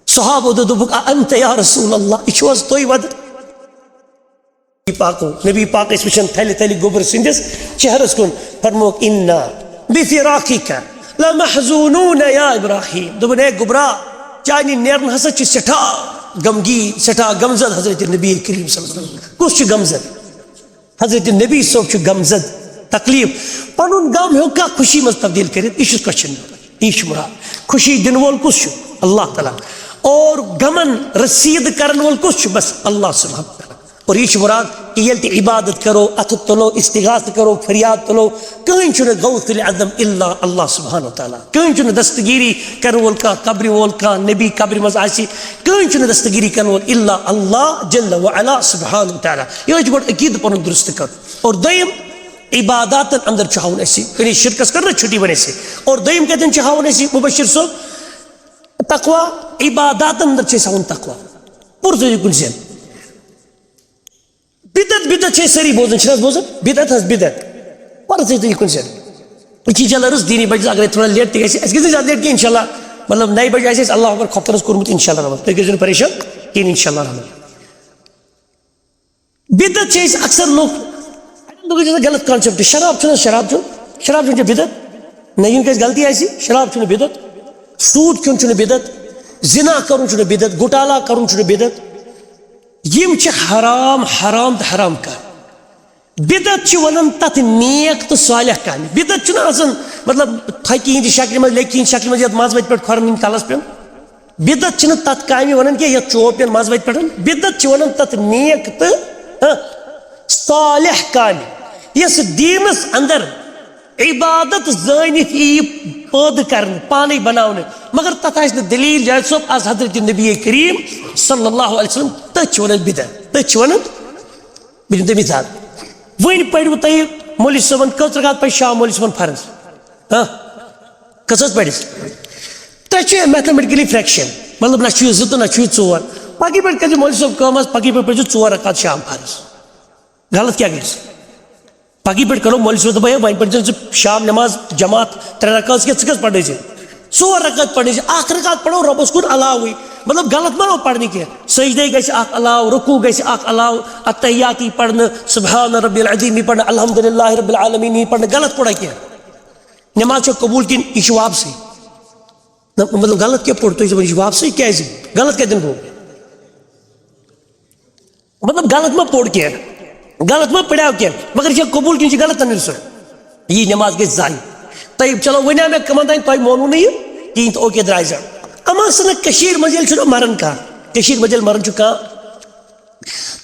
صحابو دوٚپ، دوٚپُکھ، "اَ اَنتَ یا رسول اللہ، یہِ چھُ حظ تُہۍ وَدٕ؟" نبی پاکو، نبی پاک ٲسۍ وٕچھان تھلہِ تھلہِ گوٚبُر سٕنٛدِس چہرس کُن، فرمووُکھ، "انا بفراقک لمحزونون یا ابراہیم"۔ دوٚپُن، "اے گوٚبرا، چانہِ نیرن ہسا چھِ سٮ۪ٹھاہ غمگیٖن، سٮ۪ٹھاہ غمزد حضرت نبی کریم صلی اللہ علیہ وسلم۔" کُس چھُ غمزد؟ حضرت نبی صٲب چھُ غمزد، تکلیف، پنُن غم ہیوٚک کانٛہہ خوشی منٛز تبدیل کٔرِتھ، یہِ چھُ question، یہِ چھُ مراد۔ خوشی دِنہٕ وول کُس چھُ؟ اللہ تعالیٰ۔ اور غمن رسیٖد کرن وول کُس چھُ؟ بس اللہ سبحانہ و تعالیٰ۔ اور یہِ چھُ مراد کہ ییٚلہِ تہِ عبادت کرو، اتھٕ تُلو، استغاثہ کرو، فریاد تُلو، کٕہٕنۍ چھُنہٕ غوث العظم الا اللہ سبحانہ و تعالیٰ۔ کٕہٕنۍ چھُنہٕ دستگیری کرن وول کانٛہہ، قبرِ وول کانٛہہ، نبی قبرِ منٛز آسہِ، کٕہٕنۍ چھُنہٕ دستگیری کرن وول الا اللہ جل و علا سبحانہ و تعالیٰ۔ یِہوٚے چھُ گۄڈٕ عقیدٕ پنُن درست کرُن۔ اور دوٚیِم، عباداتن اندر چھُ ہاوُن اَسہِ، یعنی شرکس کٔر نہ چھُٹی وۄنۍ اَسہِ۔ اور دوٚیِم کتٮ۪ن چھُ ہاوُن اَسہِ مبشر صٲب؟ تقوی۔ عباداتن اندر چھُ اَسہِ ہاوُن تقوی۔ پُرزٲیِو کُنہِ زٔنۍ۔ بدعت، بدعت چھِ أسۍ سٲری بوزان، چھِنہٕ حظ بوزان؟ بدعت حظ بدعت۔ پَرُس تُہۍ یہِ کُنہِ جایہِ۔ أسۍ چھِ اِنشاء اللہ رٕژ دیٖنی بَجہِ، اگر أسۍ تھوڑا late تہِ گژھِ، اَسہِ گژھِ نہٕ زیادٕ late کینٛہہ اِنشاء اللہ۔ مطلب، نَیہِ بَجہِ آسہِ اَسہِ اللہ اکبر خۄفتَنَس کوٚرمُت اِنشاء اللہ رحمان۔ تُہۍ گٔژھِو نہٕ پریشان کِہیٖنۍ اِنشاء اللہ رحمان۔ بدعت چھِ أسۍ اکثر لُکھ، اَڑٮ۪ن لُکَن چھِ آسان غلط concept، شراب چھُنہٕ حظ، شراب چھُ، شراب چھُنہٕ چھِ بدعت؟ نہ، یِم کیٛازِ غلطی آسہِ، شراب چھُنہٕ بدعت، سوٗد کھیوٚن چھُنہٕ بدعت، زِنا کَرُن چھُنہٕ بدعت، گوٹالا کَرُن چھُنہٕ بدعت۔ یِم چھِ حرام، حرام تہٕ حرام کامہِ۔ بدعت چھِ وَنان تَتھ نیک تہٕ صالح کامہِ۔ بدعت چھُنہٕ آسان، مطلب، تھۄکہِ ہِنٛدِ شکلہِ منٛز، لیٚکہِ ہِنٛدِ شکلہِ منٛز یَتھ منٛز وَتہِ پٮ۪ٹھ کھۄرَن ہِنٛدۍ کَلَس پٮ۪ن۔ بدعت چھِنہٕ تَتھ کامہِ وَنان کینٛہہ، یَتھ چوب پٮ۪ن منٛز وَتہِ پٮ۪ٹھ۔ بدعت چھِ وَنان تَتھ نیک تہٕ، ہہ، صالح کامہِ، یۄس دیٖنَس اندر عبادت زٲنِتھ یی پٲدٕ کرنہٕ، پانے بناونہٕ، مگر تتھ آسہِ نہٕ دلیل۔ جاوید صٲب، از حضرت نبی کریم صلی اللہ علیہ وسلم، تٔتھۍ چھِ ونان بدعت، تٔتھۍ چھِ ونان، بہٕ دِمہٕ تۄہہِ مثال۔ وۄنۍ پٔرِو تۄہہِ مولوی صٲبن کٔژ رکعت پرِ شام مولوی صٲبن فرض؟ ہاں؟ کٔژ حظ پرِ؟ تۄہہِ چھِ mathematically fraction، مطلب، نہ چھُ یہِ زٕ تہٕ نہ چھُ یہِ ژور۔ پگہٕے پٮ۪ٹھ کٔرۍزِ مولوی صٲب کٲم حظ، پگہٕے پٮ۪ٹھ پٔرۍزِ ژور رکعت شام فرض۔ غلط کیٛاہ گژھِ؟ پگہٕے پٮ۪ٹھ کرو مولوی صٲب دپان، "ہے، وۄنۍ پٔرۍ زِ ژٕ شام نٮ۪ماز جماعت ترٛےٚ رکعت کہِ ژٕ کٔژ پرنے ژےٚ؟ ژور رکعت پرنے ژےٚ، اکھ رکعت پرو رۄبس کُن علاوٕے۔" مطلب، غلط ما آو پرنہٕ کینٛہہ؟ سجدے گژھِ اکھ علاوٕ، رکوع گژھِ اکھ علاوٕ، التحیات یی پرنہٕ، سبحان ربی العظیم یی پرنہٕ، الحمدللہ رب العالمین یی پرنہٕ، غلط پوڑا کینٛہہ؟ نٮ۪ماز چھا قبول کِنہٕ یہِ چھِ واپسٕے؟ نہ، مطلب، غلط کیٛاہ پوٚر تُہۍ؟ دَپان، یہِ چھِ واپسٕے کیٛازِ؟ غلط کَتٮ۪ن گوٚو؟ مطلب، غلط ما پوٚر کینٛہہ؟ غلط ما پَریو کینٛہہ؟ مگر یہِ چھا قبول کِنہٕ یہِ چھِ غلط تَنویٖر صٲب؟ یہِ نٮ۪ماز گٔے ضایع۔ طیب، چلو، وۄنۍ آو مےٚ کَمَن تام، تۄہہِ مونوُ نہٕ یہِ کِہیٖنۍ تہٕ اوکے، درٛاے زَن۔ اَما سُہ نہٕ کٔشیٖرِ منٛز ییٚلہِ چھُنہ مَران کانٛہہ، کٔشیٖرِ منٛز ییٚلہِ مَران چھُ کانٛہہ،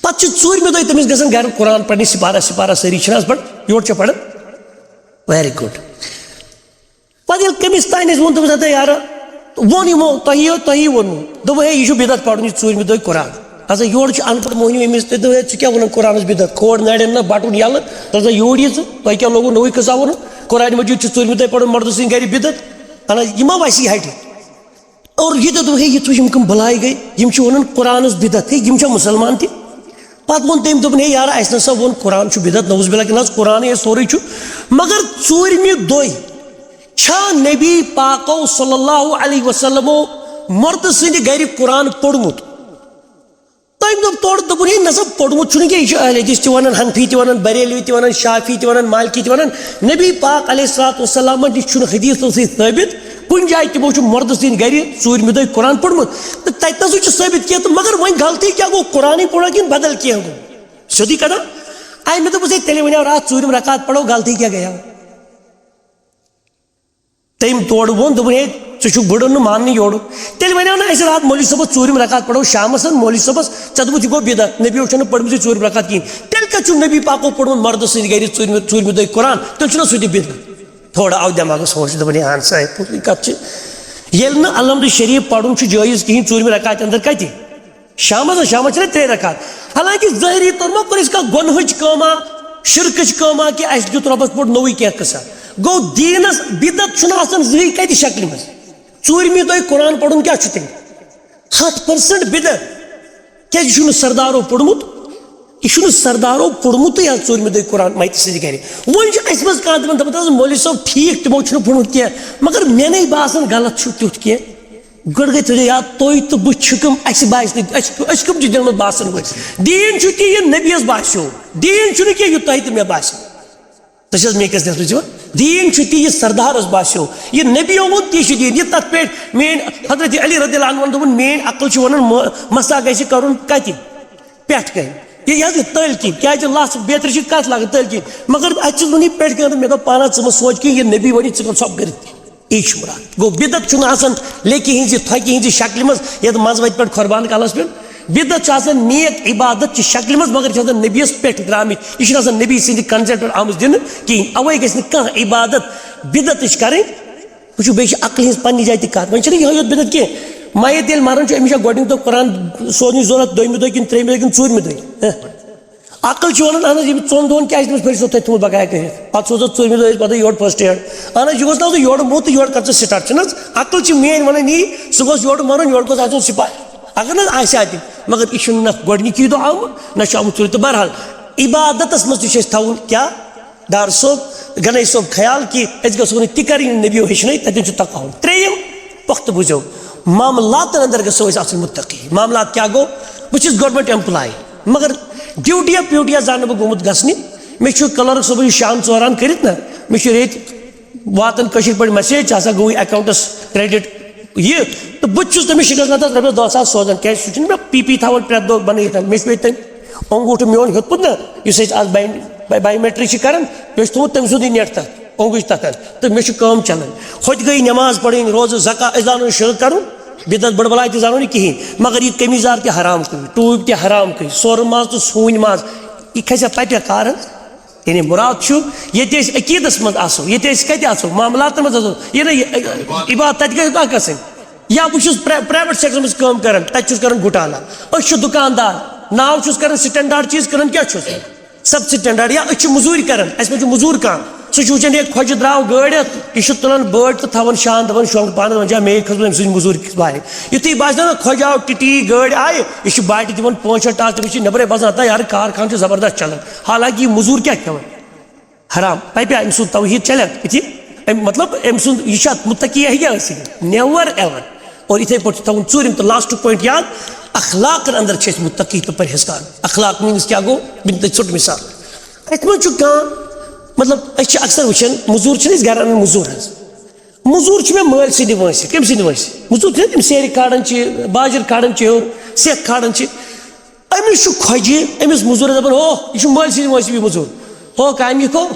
پَتہٕ چھِ ژوٗرمہِ دۄہہِ تٔمِس گژھان گَرٕ قرآن پَرنہِ، سِپارہ سِپارہ سٲری چھِنہٕ حظ پَران، یورٕ چھا پَران؟ Very good۔ پتہٕ ییٚلہِ کٔمِس تانۍ اَسہِ ووٚن، دوٚپُس، "ہتا یارٕ، ووٚن یِمو، تۄہہِ یہِ، تۄہہِ یہِ ووٚنمُو۔" دوٚپُن، "ہے، یہِ چھُ بدعت پَرُن یہِ ژوٗرمہِ دۄہہِ قرآن۔" ہسا یورٕ چھُ اَن پَڑھ مۄہنیو أمِس تہِ، دوٚپ، "ہے، ژٕ کیٛاہ وَنان قرآنَس بدعت؟ کھول نَرٮ۪ن نہ بَٹُن یَلہٕ، دَپ سا یور یہِ ژٕ، تۄہہِ کیٛاہ لوگوُ نوٚوُے قٕصہ وَنُن؟ قرآنِ مجیٖد چھُ ژوٗرمہِ دۄہہِ پَرُن مَردٕ سٕنٛدِ گَرِ بدعت؟" اَنا یہِ ما وَسی ہَٹہِ؟ اور یہِ تہِ دوٚپ، "ہے، یہِ تُہۍ یِم کٕم بَلاے گٔے، یِم چھِ وَنان قرآنَس بدعت، ہے، یِم چھا مُسلمان تہِ؟" پَتہٕ ووٚن تٔمۍ، دوٚپُن، "ہے یارٕ، اَسہِ نہ سا ووٚن قرآن چھُ بدعت، نعوذ باللہ کہِ نہ حظ، قرآنٕے ہے سورُے چھُ، مگر ژوٗرمہِ دۄہہِ چھا نبی پاکو صلی اللہ علیہ وسلمو مردٕ سٕنٛدِ گَرِ قرآن پوٚرمُت؟" تٔمۍ دوٚپ تورٕ، دوٚپُن، "ہے نہ سا، پوٚرمُت چھُنہٕ کینٛہہ، یہِ چھُ اہل حدیث تہِ وَنان، حنفی تہِ وَنان، بریلوی تہِ وَنان، شافعی تہِ وَنان، مالکی تہِ وَنان، نبی پاک علیہ الصلوۃ والسلامَن نِش چھُنہٕ حدیثو سۭتۍ ثٲبت کُنہِ جایہِ تِمو چھُ مردٕ سٕنٛدِ گَرِ ژوٗرمہِ دۄہہِ قرآن پوٚرمُت، تہٕ تَتہِ نَسٕے چھُ ثٲبت کینٛہہ، تہٕ مگر وۄنۍ غلطی کیٛاہ گوٚو، قرآنٕے پوٚرا کِنہٕ بدل کینٛہہ گوٚو؟" سیوٚدُے کَتھا۔ اَمہِ مےٚ دوٚپُس، "ہے، تیٚلہِ وَنیو راتھ ژوٗرِم رکعت پَرو، غلطی کیٛاہ گٔیو؟" تٔمۍ تورٕ ووٚن، دوٚپُن، "ہے، ژٕ چھُکھ بٕڑٕ نہٕ ماننٕے یورُک۔" تیٚلہِ وَنیو نہ اَسہِ راتھ مولوی صٲبَس ژوٗرِم رکعت پَرو شامَس، مولوی صٲبَس، "ژےٚ دوٚپُتھ یہِ گوٚو بدعت، نبیو چھَنہٕ پٔرمٕژٕے ژوٗرِم رکعت کِہیٖنۍ۔" تیٚلہِ کَتہِ چھُ نبی پاکو پوٚرمُت مردٕ سٕنٛدِ گَرِ ژوٗرمہِ، ژوٗرمہِ دۄہہِ قرآن؟ تیٚلہِ چھُنہ سُہ تہِ بدعت؟ تھوڑا آو دٮ۪ماغَس ہوش، دوٚپُن، "ہے اہن سا، ہے، پوٚزٕے کَتھ چھِ۔ ییٚلہِ نہٕ الحمد شریٖف پَرُن چھُ جٲیِز کِہیٖنۍ ژوٗرمہِ رکعتہِ اندر، کَتہِ؟ شامَس، شامَس چھِنہ ترٛےٚ رکعت۔" حالانکہ ظٲہری طور ما کوٚر اَسہِ کانٛہہ گۄنہٕچ کٲما، شرکٕچ کٲما، کہِ اَسہِ دیُت رۄبَس پٮ۪ٹھ نوٚوُے کینٛہہ قٕصہ۔ گوٚو دیٖنَس بدعت چھُنہٕ آسان زٕہٕے کَتہِ شکلہِ منٛز۔ ژوٗرمہِ دۄہہِ قرآن پَرُن کیٛاہ چھُ تیٚلہِ؟ ہَتھ percent بدعت۔ کیٛازِ یہِ چھُنہٕ سردارو پوٚرمُت؟ یہِ چھُنہٕ سردارو پوٚرمُتٕے حظ ژوٗرمہِ دۄہہِ قرآن مَتہِ سٕنٛدِ گَرِ۔ وۄنۍ چھُ اَسہِ منٛز کانٛہہ دَپان، دَپان، "تَتھ حظ مولوی صٲب ٹھیٖک، تِمو چھُنہٕ پوٚرمُت کینٛہہ۔" مگر مےٚ نَے باسان غلط چھُ تیُتھ کینٛہہ۔ گۄڈٕ گٔے تھٲیزیو یاد، تُہۍ تہٕ بہٕ چھِ کٕم، اَسہِ باسہِ نہٕ، أسۍ، أسۍ کٕم چھِ دِلہٕ منٛز باسان وٲلۍ؟ دیٖن چھُ تی، یہِ نبیَس باسیو۔ دیٖن چھُنہٕ کینٛہہ، یہِ تۄہہِ تہٕ مےٚ باسیو۔ تُہۍ چھِ حظ میٛٲنۍ کَتھ بوٗزِو؟ دیٖن چھُ تی، یہِ سردارَس باسیو۔ یہِ نبیو ووٚن، تی چھُ دیٖن۔ یہِ تَتھ پٮ۪ٹھ میٛٲنۍ حضرت علی رضی اللہ عنہ ووٚن، دوٚپُن، "میٛٲنۍ عقل چھِ وَنان، مَ-، مسا گژھِ کَرُن کَتہِ؟ پٮ۪ٹھ کَنہِ۔" یہِ، یہِ حظ یہِ تٔلۍ کِنۍ، کیٛازِ لَژھ بیترِ چھِ کَتھ لَگان تٔلۍ کِنۍ؟ مگر اَتہِ چھُس وَنان یہِ پٮ۪ٹھ کَنہِ، مےٚ دوٚپ، "پانہ ژٕ مہٕ سوچ کِہیٖنۍ، یہِ نبی وَنہِ، ژٕ کَر ژھۄپہٕ کٔرِتھ کِہیٖنۍ۔" یی چھُ مُراد۔ گوٚو، بدعت چھُنہٕ آسان لیٚکہِ ہِنٛزِ، تھۄکہِ ہِنٛزِ شکلہِ منٛز، یَتھ منٛز وَتہِ پٮ۪ٹھ قۄربان کَلَس پٮ۪ٹھ۔ بدعت چھِ آسان نیک عبادت چہِ شکلہِ منٛز، مگر چھِ آسان نبیَس پٮ۪ٹھ درٛامٕتۍ۔ یہِ چھِنہٕ آسان نبی سٕنٛدِ consent پٮ۪ٹھ آمٕژ دِنہٕ کِہیٖنۍ۔ اَوَے گژھِ نہٕ کانٛہہ عبادت بدعتٕچ کَرٕنۍ۔ وٕچھِو، بیٚیہِ چھِ عقلہِ ہِنٛز پنٛنہِ جایہِ تہِ کَتھ۔ وۄنۍ چھِنہٕ یِہوٚے یوت بدعت کینٛہہ۔ مَیت ییٚلہِ مَران چھُ، أمِس چھا گۄڈٕنیُک دۄہ قرآن سوزنٕچ ضوٚرَتھ، دوٚیمہِ دۄہ کِنہٕ ترٛیٚیِمہِ دۄہ کِنہٕ ژوٗرمہِ دۄہہِ؟ ہہ۔ عقل چھِ وَنان، اَہَن حظ، ییٚمہِ ژۄن دۄہَن کیٛازِ چھِ تٔمِس پٔرِتھ تھوٚمُت بقایا کٔرِتھ؟ پَتہٕ سوزو ژوٗرمہِ دۄہ أسۍ پَتہٕ یورٕ first aid۔ اَہَن حظ، یہِ گوٚژھ نہ آسُن یورٕ موٚت تہٕ یورٕ کَر ژٕ start، چھِنہٕ حظ؟ عقل چھِ میٛٲنۍ وَنان یی، سُہ گوٚژھ یورٕ مَرُن، یورٕ گوٚژھ آسُن سِپاہی۔ اگر نہ حظ آسہِ ہا تہِ، مگر یہِ چھُنہٕ نہ گۄڈٕنِکی دۄہ آمُت، نہ چھُ آمُت ژوٗرِ۔ تہٕ بہرحال، عبادتَس منٛز تہِ چھِ أسۍ تھاوُن کیٛاہ؟ ڈار صٲب، گنایی صٲب خیال کہِ أسۍ گژھو نہٕ تہِ کَرٕنۍ یِم نبیو ہیٚچھنٲے، تَتٮ۪ن چھُ تقاہُن۔ ترٛیٚیِم، پۄختہٕ بوٗزِو، معاملاتَن اندر گژھو أسۍ آسٕنۍ مُتقی۔ معاملات کیٛاہ گوٚو؟ بہٕ چھُس government employee، مگر ڈیوٹیا پیوٹیا زانہٕ بہٕ گوٚمُت گژھنہِ۔ مےٚ چھُ clerk صٲبٕنۍ شان ژوران کٔرِتھ نہ، مےٚ چھُ ریٚتۍ واتان کٲشِر پٲٹھۍ message، ژےٚ ہسا گوٚوُے accountس credit یہِ، تہٕ بہٕ تہِ چھُس تٔمِس شِکَس لَتَس رۄپیَس دَہ ساس سوزان، کیٛازِ سُہ چھُنہٕ مےٚ پی پی تھاوان پرٛٮ۪تھ دۄہ بَنٲیِتھ۔ مےٚ چھُ پیٚیہِ تٔمۍ اوٚنٛگوٗٹھ میون ہیوٚتمُت نہ، یُس أسۍ آز بَے-، بَے-، biometry چھِ کَران، مےٚ چھُ تھوٚومُت تٔمۍ سُنٛدُے نٮ۪ٹ تَتھ اوٚنٛگٕج تَتھ۔ تہٕ مےٚ چھِ کٲم چَلان۔ ہوٚتہِ گٔے نٮ۪ماز پَرٕنۍ، روزٕ، زکا-، أسۍ زانو نہٕ شِرک کَرُن، بدعت بٔڑ بَلاے تہِ زانو نہٕ کِہیٖنۍ، مگر یہِ قمیٖض یَزار تہِ حرام کٔرِو، ٹوٗپۍ تہِ حرام کٔرِو، سۄرٕ ماز تہٕ سوٗنۍ ماز، یہِ کھسہِ ہا پَتہِ کار حظ؟ یعنی مُراد چھُ، ییٚتہِ أسۍ عقیٖدَس منٛز آسو، ییٚتہِ أسۍ کَتہِ آسو؟ معاملاتَن منٛز آسو۔ یہِ نہ، یہِ عبادت تَتہِ گژھِ کانٛہہ گژھٕنۍ۔ یا بہٕ چھُس پرٛ-، private sectorَس منٛز کٲم کَران، تَتہِ چھُس کَران گُٹالا۔ أسۍ چھِ دُکاندار، ناو چھُس کَران standard چیٖز، کٕنان کیٛاہ چھُس؟ Substandard۔ یا أسۍ چھِ مٔزوٗرۍ کَران، اَسہِ منٛز چھُ مٔزوٗر کانٛہہ، سُہ چھُ وٕچھان، ہے، خۄجہِ درٛاو گٲڑۍ ہٮ۪تھ، یہِ چھُ تُلان بٲٹۍ تہٕ تھاوان شان، دَپان، "شۄنٛگ پانَس، وۄنۍ چھا مے کھٔژمٕژ أمۍ سٕنٛز مٔزوٗرۍ کِس بارِ؟" یُتھُے باسہِ نا، خۄجہِ آو ٹِٹی گٲڑۍ آیہِ، یہِ چھُ باٹہِ دِوان پانٛژھ شےٚ ٹاس، تٔمِس چھِ نٮ۪برَے باسان، ہتا یارٕ، کارخان چھُ زبردست چَلان، حالانکہِ یہِ مٔزوٗر کیٛاہ کھٮ۪وان؟ حرام۔ پَپیا أمۍ سُنٛد توحیٖد چلیا أتی؟ أمۍ، مطلب، أمۍ سُنٛد یہِ چھا مُتقی ہیٚکیا ٲسِتھ؟ Never ever۔ اور یِتھَے پٲٹھۍ چھُ تھاوُن ژوٗرِم تہٕ last point یاد، اخلاقن اندر چھِ أسۍ مُتقی تہٕ پرہیزگار۔ اخلاق means کیٛاہ گوٚو؟ بہٕ دِمہٕ تۄہہِ ژوٚٹ مثال۔ اَتھ منٛز چھُ کانٛہہ، مطلب، أسۍ چھِ اکثر وٕچھان، مٔزوٗر چھِنہٕ أسۍ گرٕ اَنان مٔزوٗر حظ۔ مٔزوٗر چھِ مےٚ مٲلۍ سٕنٛدِ وٲنٛسہِ، کٔمۍ سٕنٛدِ وٲنٛسہِ؟ مٔزوٗر چھِنہٕ تِم سیرِ کھالان چھِ، باجِر کھالان چھِ ہیوٚر، سیٚکھ کھالان چھِ۔ أمِس چھُ کھۄجہِ، أمِس مٔزوٗرَس دَپان، "ہو، یہِ چھُ مٲلۍ سٕنٛدِ وٲنٛسہِ یہِ مٔزوٗر۔ ہو، کامہِ یہِ گوٚو۔"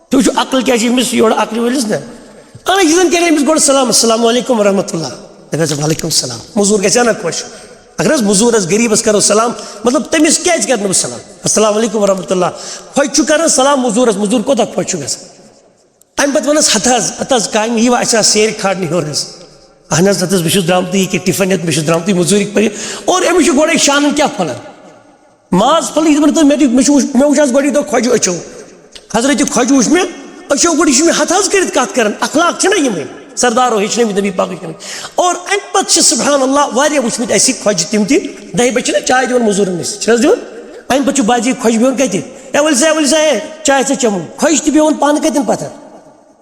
تُہۍ وٕچھِو عقل کیٛاہ چھِ أمِس یورٕ عقلہِ وٲلِس نا۔ اَہَن، یہِ زَن کَرِ أمِس گۄڈٕ سلام، "السلام علیکم ورحمتہ اللہ۔" دَپٮ۪س، "وعلیکم السلام۔" مٔزوٗر گژھِ ہا نا خۄش؟ اگر حظ مٔزوٗرَس، غریٖبَس کَرو سلام، مطلب، تٔمِس کیٛازِ کَرٕ نہٕ بہٕ سلام؟ "السلام علیکم ورحمتہ اللہ۔" خۄش چھُ کَران سلام مٔزوٗرَس، مٔزوٗر کوٗتاہ خۄش چھُ گژھان؟ اَمہِ پَتہٕ ووٚنُس، "ہَتہٕ حظ، ہَتہٕ حظ، کامہِ یی وۄنۍ، اَسہِ آسہٕ سیرِ کھالنہِ ہیوٚر حظ۔" "اَہَن حظ، نَتہٕ حظ، بہٕ چھُس درٛامتُے یہِ کہِ ٹِفَن ہٮ۪تھ، بہٕ چھُس درٛامتُے مٔزوٗرِ پَرِ۔" اور أمِس چھُ گۄڈَے شانَن کیٛاہ پھۄلان؟ ماز پھوٚلٕے یِتھ پٲٹھۍ مےٚ دیُت، مےٚ چھُ وٕچھ-، مےٚ وٕچھ آز گۄڈٕنِکۍ دۄہ خۄجہِ أچھو۔ حضرت خۄجہِ وٕچھ مےٚ أچھو گۄڈٕ، یہِ چھُ مےٚ ہَتھ حظ کٔرِتھ کَتھ کَران، اخلاق چھِنہ یِمَے۔ سردارو ہیٚچھنٲومٕتۍ نبی پاکٕکۍ کَرٕنۍ۔ اور اَمہِ پَتہٕ چھِ سبحان اللہ واریاہ وٕچھمٕتۍ اَسہِ خۄجہِ تِم تہِ، دَہہِ بَجہِ چھِنہ چاے دِوان مٔزوٗرَن أسۍ، چھِنہٕ حظ دِوان؟ اَمہِ پَتہٕ چھُ بعضی خۄجہِ بیٚہوان کَتہِ؟ "اے ؤلۍ سا، اے ؤلۍ سا، اے، چاے ژےٚ چٮ۪مو؟" خۄجہِ تہِ بیٚہوان پانہٕ کَتٮ۪ن پَتھَر؟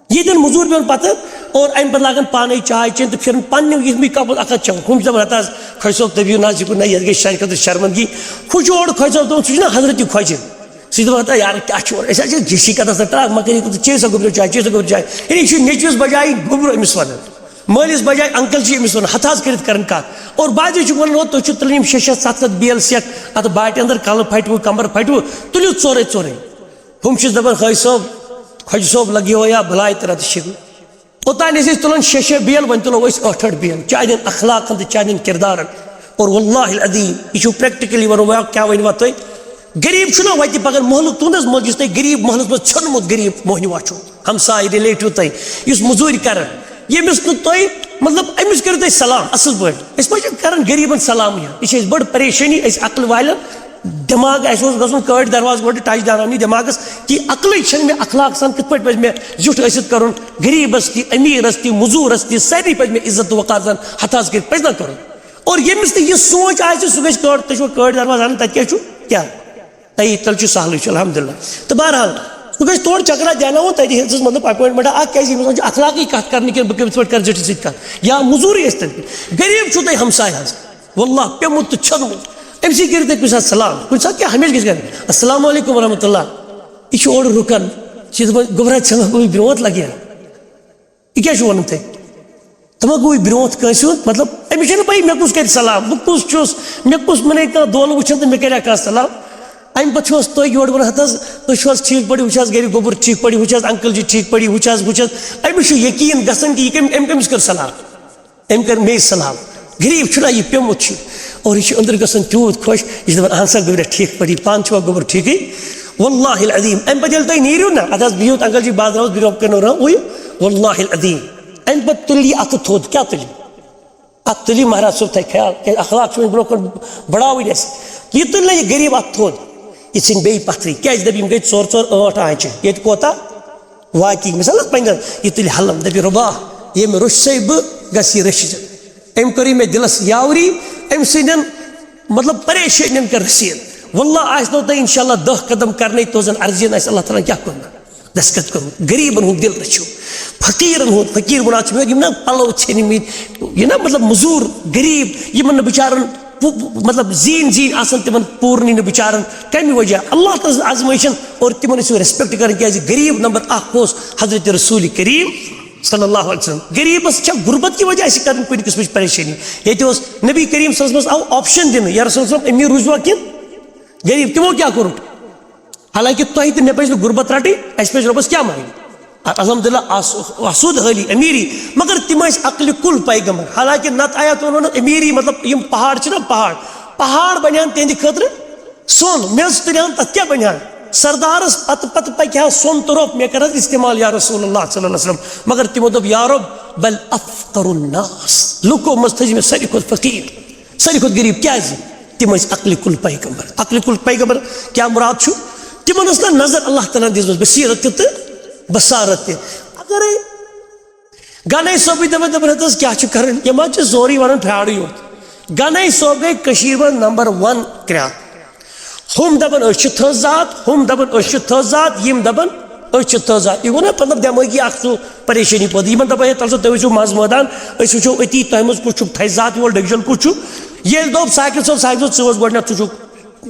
ییٚتٮ۪ن مٔزوٗر بیٚہوان پَتھَر، اور اَمہِ پَتہٕ لاگان پانَے چاے چیٚنۍ تہٕ پھِرُن پنٛنہِ یِتھ مٕے کَپَس اَکھ اَکھ چٮ۪وان۔ ہُم چھِ دَپان، "ہَتہٕ حظ، خۄجہِ صٲب، دٔپِو نہ حظ، یہِ گوٚو نہ، یَتھ گٔے شَرِ خٲطرٕ شرمندگی۔" ہُہ چھُ اورٕ خۄجہِ صٲب دَپان، سُہ چھُنہ حضرتِ خۄجہِ۔ سُہ چھُ دَپان، "ہَتہٕ یارٕ، کیٛاہ چھُ اورٕ؟ أسۍ حظ چھِ گِشی کَتھ آسان، ترٛاکھ مۄکٕر یہِ، چیٚیِو سا گوٚبرِو چاے، چیٚیِو سا گوٚبرِو چاے۔" یعنی یہِ چھُ نیٚچوِس بَجایہِ گوٚبرُو أمِس وَنان، مٲلِس بَجایہِ uncle چھِ أمِس وَنان، ہَتہٕ حظ کٔرِتھ کَران کَتھ۔ اور بعضے چھُ وَنان، "ہو، تُہۍ چھِو تُلان یِم شےٚ شےٚ سَتھ سَتھ بیل سیٚکھ اَتھ باٹہِ اَندَر، کَلہٕ پھَٹِوٕ، کَمبَر پھَٹِوٕ، تُلِو ژورَے ژورَے۔" ہُم چھِس دَپان، "خۄجہِ صٲب، خۄجہِ صٲب لَگیو یا بَلاے تہٕ رَتہٕ شِکہٕ۔" اوٚتانۍ ٲسۍ أسۍ تُلان شےٚ شےٚ بیل، وۄنۍ تُلو أسۍ ٲٹھ ٲٹھ بیل، چانٮ۪ن اخلاقن تہٕ چانٮ۪ن کِردارن۔ اور واللہ العظیم، یہِ چھُو practically وَنو بہٕ، کیٛاہ ؤنِو تۄہہِ؟ غریٖب چھُنہ وَتہِ پَکان، محلُک تُہُنٛد حظ محلہٕ، یُس تۄہہِ غریٖب محلَس منٛز ژھیوٚنمُت غریٖب مۄہنیوٗ چھُ، ہمساے، relative تۄہہِ، یُس مٔزوٗرۍ کَران، ییٚمِس نہٕ تۄہہِ، مطلب، أمِس کٔرِو تُہۍ سلام اَصٕل پٲٹھۍ۔ أسۍ ما چھِ کَران غریٖبَن سلامٕے؟ یہِ چھِ اَسہِ بٔڑ پریشٲنی، أسۍ عقل والٮ۪ن۔ دٮ۪ماغ اَسہِ اوس گژھُن کٲڑۍ دروازٕ گۄڈٕ ٹچ داناونی دٮ۪ماغَس، کہِ عقلٕے چھَنہٕ مےٚ اخلاق سان کِتھ پٲٹھۍ پَزِ مےٚ زیُٹھ ٲسِتھ کَرُن، غریٖبَس تہِ، أمیٖرَس تہِ، مٔزوٗرَس تہِ، سارنٕے پَزِ مےٚ عزت تہٕ وقار سان ہَتھ حظ کٔرِتھ پَزِ نہ کَرُن۔ اور ییٚمِس نہٕ یہِ سونٛچ آسہِ، سُہ گژھِ کٲڑۍ، تُہۍ چھُوا کٲڑۍ دروازٕ اَنان، تَتہِ کیٛاہ چھُ؟ کیٛاہ؟ تَے تیٚلہِ چھُ سہلٕے چھُ، الحمدللہ۔ تہٕ بہرحال، سُہ گژھِ تورٕ چکرا دیٛاناوُن، تَتہِ ہیٚژٕس مطلب appointment اَکھ، کیٛازِ ییٚمِس وَنان چھُ اخلاقٕے کَتھ کَرنہٕ کِنہٕ بہٕ کٔمِس پٲٹھۍ کَرٕ زِٹھِس سۭتۍ کَتھ؟ یا مٔزوٗرٕے ٲسۍ تَن کِنہٕ غریٖب چھُو تۄہہِ ہمساے حظ، واللہ پیوٚمُت تہٕ چھوٚنمُت، أمۍ سٕے کٔرِو تُہۍ کُنہِ ساتہٕ سلام، کُنہِ ساتہٕ کیٛاہ ہمیشہِ گژھِ کَرٕنۍ، "السلام علیکم ورحمۃ اللہ"، یہِ چھُ اورٕ رُکان، یہِ چھِ دَپان، "گوٚبرا، ژےٚ ما گوٚوُے برونٛٹھ لَگہِ ہا؟" یہِ کیٛاہ چھُ وَنان تۄہہِ؟ ژٕ ما گوٚوُے برونٛٹھ کٲنٛسہِ ہُنٛد؟ مطلب، أمِس چھَنہٕ پَیی مےٚ کُس کَرِ سلام، بہٕ کُس چھُس، مےٚ کُس، مےٚ نے کانٛہہ دولہٕ وٕچھان تہٕ مےٚ کَرِ ہا کانٛہہ سلام۔ اَمہِ پَتہٕ چھُ حظ تُہۍ یورٕ وَنان، "ہَتہٕ حظ، تُہۍ چھِو حظ ٹھیٖک پٲٹھۍ؟ وٕچھ حظ گَرِ گوٚبُر ٹھیٖک پٲٹھۍ، وٕچھ حظ uncle جی ٹھیٖک پٲٹھۍ، وٕچھ حظ، وٕچھ حظ۔" أمِس چھُ یقیٖن گژھان کہِ یہِ کٔمۍ، أمۍ کٔمِس کٔر سلام؟ أمۍ کٔر مے سلام۔ غریٖب چھُنہ یہِ پیوٚمُت چھُ۔ اور یہِ چھُ أنٛدرٕ گژھان تیوٗت خۄش، یہِ چھُ دَپان، "اَہَن سا گوٚبرا، ٹھیٖک پٲٹھی، پانہٕ چھُوا گوٚبُر ٹھیٖکٕے؟" واللہ العظیم، اَمہِ پَتہٕ ییٚلہِ تُہۍ نیٖرِو نہ، اَتھ حظ بِہِو، uncle جی، بہٕ حظ درٛاوُس، بہٕ رۄب کَرنو رَنٛگ، ہُہ یہِ، واللہ العظیم۔ اَمہِ پَتہٕ تُلہِ یہِ اَتھٕ تھوٚد، کیٛاہ تُلہِ؟ اَتھ تُلہِ مہراز صٲب تھایہِ خیال، کیٛازِ اخلاق چھُ وۄنۍ برونٛہہ کُن بَڑاوٕنۍ اَسہِ۔ یہِ تُلہِ نہ یہِ غریٖب اَتھٕ تھوٚد، یہِ ژھٕنہِ بیٚیہِ پَتھرٕے، کیٛازِ دَپہِ، یِم گٔے ژور ژور ٲٹھ آنٛچہِ، ییٚتہِ کوتاہ؟ واقعی، مثال حظ پنٛنٮ۪ن، یہِ تُلہِ حلم، دَپہِ، "رۄبا، ییٚمۍ روٚچھ سَے بہٕ گژھٕ یہِ رٔچھِتھ۔ أمۍ کٔرٕے مےٚ دِلَس یاوری، أمۍ سٕنٛدٮ۪ن، مطلب، پریشٲنٮ۪ن کٔر رٔسیٖد۔ واللہ آسہِ نو تۄہہِ اِنشاءاللہ دَہ قدم کَرنَے، تُہٕنٛزَن عرضیَن آسہِ اللہ تعالیٰ ہَن کیٛاہ کوٚرمُت؟ دستخط کوٚرمُت۔" غریٖبَن ہُنٛد دِل رٔچھِو، فقیٖرَن ہُنٛد، فقیٖر وَنان چھِ مےٚ، یِم نہ پَلو ژھیٚنمٕتۍ، یہِ نہ، مطلب، مٔزوٗر، غریٖب، یِمَن نہٕ بِچارَن پو-، پو-، مطلب، زیٖنۍ زیٖنۍ آسان تِمن پوٗرنٕے نہٕ بِچارن۔ کَمہِ وجہ؟ اللہ تعالیٰ سٕنٛز آزمٲیشن۔ اور تِمن ٲسِو respect کرٕنۍ، کیازِ غریٖب نمبر اکھ اوس حضرت رسول کریم صلی اللہ علیہ وسلم۔ غریٖبس چھےٚ غربت کہِ وجہ اَسہِ کرٕنۍ کُنہِ قٕسمٕچ پریشٲنی؟ ییٚتہِ اوس نبی کریم صلی اللہ علیہ وسلمس آو option دِنہٕ، یا رسول صلی اللہ علیہ وسلم، أمیٖر روٗزوا کِنہٕ غریٖب؟ تِمو کیٛاہ کوٚرُکھ؟ حالانکہ تۄہہِ تہٕ مےٚ پَزِ نہٕ غربت رَٹٕنۍ، اَسہِ پَزِ رۄبَس کیٛاہ منٛگٕنۍ؟ الحمدللہ، آس-، آسوٗد حٲلی أمیٖری، مگر تِم ٲسۍ عقلِ کُل پیغمبر۔ حالانکہ نَتہٕ آیات وَنو نہٕ أمیٖری، مطلب، یِم پہاڑ چھِنہ پہاڑ، پہاڑ بَنہِ ہَن تِہِنٛدِ خٲطرٕ سۄن، میٚژ تُلہِ ہَن، تَتھ کیٛاہ بَنہِ ہَن؟ سردارَس پَتہٕ پَتہٕ پَکہِ ہا سۄن تہٕ رۄپھ، مےٚ کَر حظ استعمال یا رسول اللہ صلی اللہ علیہ وسلم؟ مگر تِمو دوٚپ، یا رۄب، بل افقر الناس، لُکو منٛز تھٲیزِ مےٚ ساروی کھۄتہٕ فقیٖر۔ ساروی کھۄتہٕ غریٖب کیٛازِ؟ تِم ٲسۍ عقلِ کُل پیغمبر۔ عقلِ کُل پیغمبر کیٛاہ مُراد چھُ؟ تِمن ٲس نہ نظر اللہ تعالیٰ ہن دِژمٕژ بصیرت تہِ تہٕ بصارت تہِ۔ اگرے گنے صٲبٕے دپان، دپان، "ہتہٕ حظ کیٛاہ چھُ کران؟ یِم حظ چھِ سورُے ونان پھیارٕے یوت۔" گنے صٲب گٔے کٔشیٖرِ منٛز نمبر ون کرٛیکھ۔ ہُم دپان، "أسۍ چھِ تھٔز ذات"، ہُم دپان، "أسۍ چھِ تھٔز ذات"، یِم دپان، أسۍ چھِ تازٕ، یہِ گوٚو نا مطلب دٮ۪مٲغی اکھ سُہ پریشٲنی پٲدٕ۔ یِمن دَپان ہے تَلہٕ سا تُہۍ ٲسِو منٛز مٲدان، أسۍ وٕچھو أتی تۄہہِ منٛز کُس چھُ تھزِ ذاتہِ وول، ڈوجل کُس چھُ۔ ییٚلہِ دوٚپ ثاقب صٲب، ثاقب صٲب، ژٕ وَس گۄڈٕنٮ۪تھ، ژٕ چھُکھ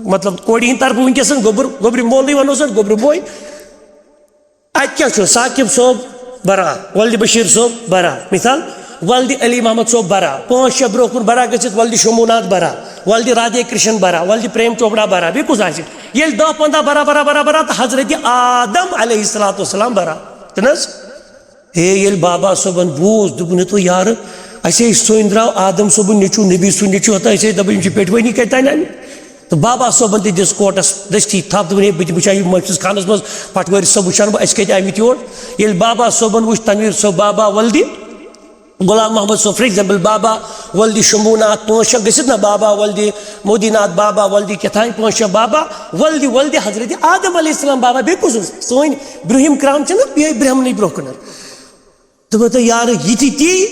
مطلب کورِ ہِنٛدِ طرفہٕ وٕنکیٚس گوٚبُر، گوٚبرِ مولٕے وَنوس، گوٚبرِ بوے۔ اَتہِ کیٛاہ چھُ؟ ثاقب صٲب برا، ولدِ بشیٖر صٲب برا، مثال، ولدِ علی محمد صٲب برا، پانٛژھ شےٚ برونٛہہ کُن برا گٔژھِتھ ولدِ شمبھوٗناتھ برا، ولدِ رادھے کرشن برا، ولدِ پریم چوپڑا برا، بیٚیہِ کُس آسہِ؟ ییٚلہِ دَہ پنٛداہ برا برا برا برا تہٕ حضرت آدم علیہ الصلوۃ والسلام برا۔ تہٕ نہ حظ؟ ہے، ییٚلہِ بابا صٲبن بوٗز، دوٚپُن، ہے تو یارٕ، اَسے سوٚنۍ درٛاو آدم صٲبُن نیٚچوٗ، نبی سُنٛد نیٚچوٗ، ہتا أسے دَپان یِم چھِ پیٹھوٲنی کَتہِ تانۍ آمٕتۍ؟ تہٕ بابا صٲبن تہِ دِژ کوٹس دٔستی تھپھ، دوٚپُن، ہے، بہٕ تہِ وٕچھِ ہا یہِ مٲفِز خانس منٛز پٹھوٲرۍ صٲب وٕچھان بہٕ، أسۍ کَتہِ آمٕتۍ یور؟ ییٚلہِ بابا صٲبن وٕچھ تنویر صٲب بابا ولدِ غلام محمد صٲب، فار ایگزامپل، بابا ولدِ شمبھوٗناتھ پانٛژھ شےٚ گٔژھِتھ نا، بابا ولدِ مودی ناتھ، بابا ولدِ کیٛاہ تام پانٛژھ شےٚ بابا، ولدِ ولدِ حضرت آدم علیہ السلام بابا، بیٚیہِ کُس اوس؟ سٲنۍ برٛونٛہِم کرام چھِنہ یِہوٚے برٛہمنٕے برٛونٛہہ کُنَتھ۔ دوٚپمَو تۄہہِ یارٕ، یہِ تہِ تی،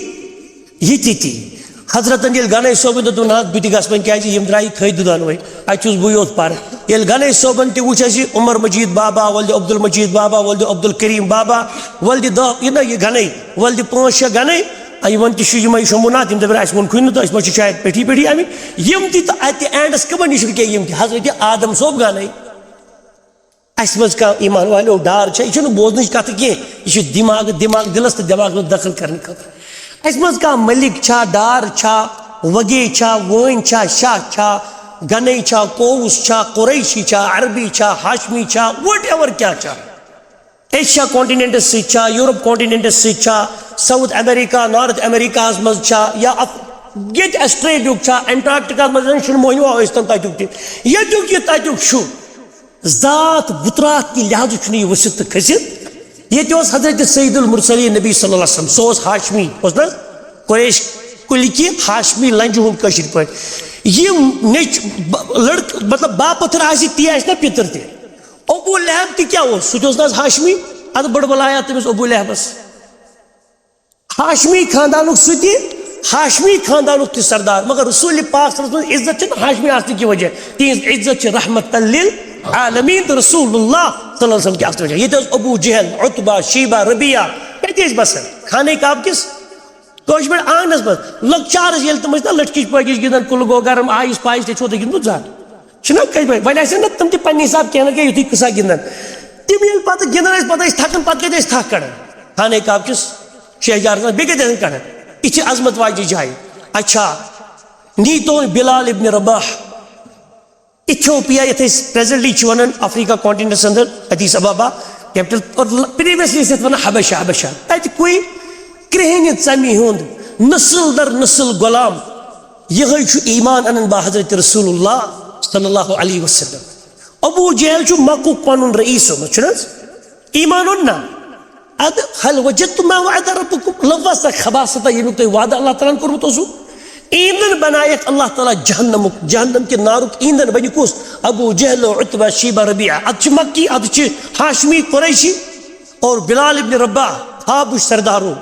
یہِ تہِ تی۔ حضرتن ییٚلہِ گنے صٲبن دوٚپ، دوٚپُن، حظ، بہٕ تہِ گژھٕ وۄنۍ، کیٛازِ یِم درٛایہِ تھٔدۍ دۄنوَے، اَتہِ چھُس بٕے یوت پَرٕ۔ ییٚلہِ گنے صٲبن تہِ وُچھ اَسہِ عمر مجید بابا، ولدِ عبدالمجید بابا، ولدِ عبدالکریم بابا، ولدِ دہ، یہِ نہ یہِ گنے، ولدِ پانٛژھ شےٚ گنے، آ، یِمن تہِ چھُ یِمے شمبھوٗناتھ، یِم دَپن، اَسہِ ووٚنکھٕے نہٕ تۄہہِ، أسۍ ما چھِ شاید پیٹھی پیٹھی آمٕتۍ؟ یِم تہِ تہٕ اَتہِ اینڈس کَمن نِش رُکے، یِم تہِ حضرت آدم صٲب گنے۔ اَسہِ منٛز کانٛہہ ایمان والیو ڈار چھا؟ یہِ چھُنہٕ بوزنٕچ کَتھٕ کینٛہہ، یہِ چھُ دِماغ، دِماغ دِلَس تہٕ دٮ۪ماغَس منٛز دَخٕل کَرنہٕ خٲطرٕ۔ اَسہِ منٛز کانٛہہ مٔلِک چھا، ڈار چھا، وگے چھا، وٲنۍ چھا، شاہ چھا، گنے چھا، کوس چھا، قریشی چھا، عربی چھا، ہاشمی چھا، وٹ ایور کیٛاہ چھا، ایشیا کانٹیننٹَس سۭتۍ چھا، یورپ کانٹیننٹَس سۭتۍ چھا، ساؤتھ امریکہ، نارتھ امریکہَس منٛز چھا، یا اف-، ییٚتہِ آسٹریلیاہُک چھا، انٹارکٹیکاہَس منٛز، زَن چھُنہٕ مۄہنیو ٲسۍ تَن تَتیُک تہِ، ییٚتیُک یہِ تَتیُک چھُ۔ ذات بُترات کہِ لحاظہٕ چھُنہٕ یہِ ؤسِتھ تہٕ کھٔسِتھ۔ ییٚتہِ اوس حضرت سید المرسلین نبی صلی اللہ علیہ وسلم، سُہ اوس ہاشمی، اوس نہ حظ؟ قریش کُلہِ کہِ ہاشمی لنجہِ ہُنٛد کٲشِر پٲٹھۍ۔ یِم نیٚچ-، ب-، لڑکہٕ، مطلب، باپتھٕر آسہِ، تی آسہِ نہ پِتٕر تہِ۔ ابو لہب تہِ کیٛاہ اوس؟ سُہ تہِ اوس نہ حظ ہاشمی؟ اَدٕ بٔڑ بَلا تٔمِس ابو لہبَس۔ ہاشمی خاندانُک سُہ تہِ، ہاشمی خاندانُک تہِ سردار، مگر رسول پاک صلی اللہ علیہ وسلم عزت چھِنہٕ ہاشمی آسنہٕ کہِ وجہ، تِہنٛز عزت چھِ رحمت للعالمین تہٕ رسول اللہ صلی اللہ علیہ وسلم کہِ آسنہٕ وجہ۔ ییٚتہِ اوس ابو جہل، عتبہ، شیبہ، ربیعہ، کَتہِ ٲسۍ بسان؟ خانہ کعبہ کِس کٲشِر پٲٹھۍ آنٛگنَس منٛز۔ لۄکچارَس ییٚلہِ تِم ٲسۍ نا لٔٹھکِچ پٲکِچ گِنٛدان، کُلہٕ گوٚو گرم، آیِس پایِس، تہِ چھُو تُہۍ گِنٛدمُت زانٛہہ؟ چھُنہ کٔژِ بجہِ؟ وۄنۍ آسن نہ تِم تہِ پننہِ حساب کینٛہہ نتہٕ کینٛہہ یُتھُے قٕصہ گِنٛدان۔ تِم ییٚلہِ پتہٕ گِنٛدان ٲسۍ، پتہٕ ٲسۍ تھکان، پتہٕ کتہِ ٲسۍ تھکھ کڑان؟ خانہ کعبہ کِس شہجارس منٛز بیٚیہِ کتہِ ٲسۍ کڑان؟ یہِ چھِ عظمت واجہِ جایہِ۔ اچھا، نیٖتون بلال ابن رباح، ایتھوپیا، یتھ أسۍ پریزنٹلی چھِ ونان افریقہ کانٹیننٹس اندر، ادیس ابابا کیپٹل، اور پریویسلی ٲسۍ یتھ ونان حبشہ، حبشہ۔ تتہِ کوئی کرٛہنہِ ژمہِ ہُنٛد نسل در نسل غلام، یہے چھُ ایمان انان با حضرت رسول اللہ صلی اللہ علیہ وسلم۔ ابو جہل چھُ مکُک پنُن رئیس اومُت، چھُنہٕ حظ؟ ایمان اوٚن نا؟ ادٕ، هل وجدتم ما وعد ربكم؟ لو واسطہ خباثت، ییٚمیُک تۄہہِ وعدٕ اللہ تعالیٰ ہن کوٚرمُت اوسوٕ۔ ایندھن بنایکھ اللہ تعالیٰ جہنمُک، جہنم کہِ نارُک ایندھن بنہِ کُس؟ ابو جہل و عتبہ شیبہ ربیعہ۔ ادٕ چھِ مکی، ادٕ چھِ ہاشمی قریشی اور بلال ابن رباح، خواب وٕچھ سردارو۔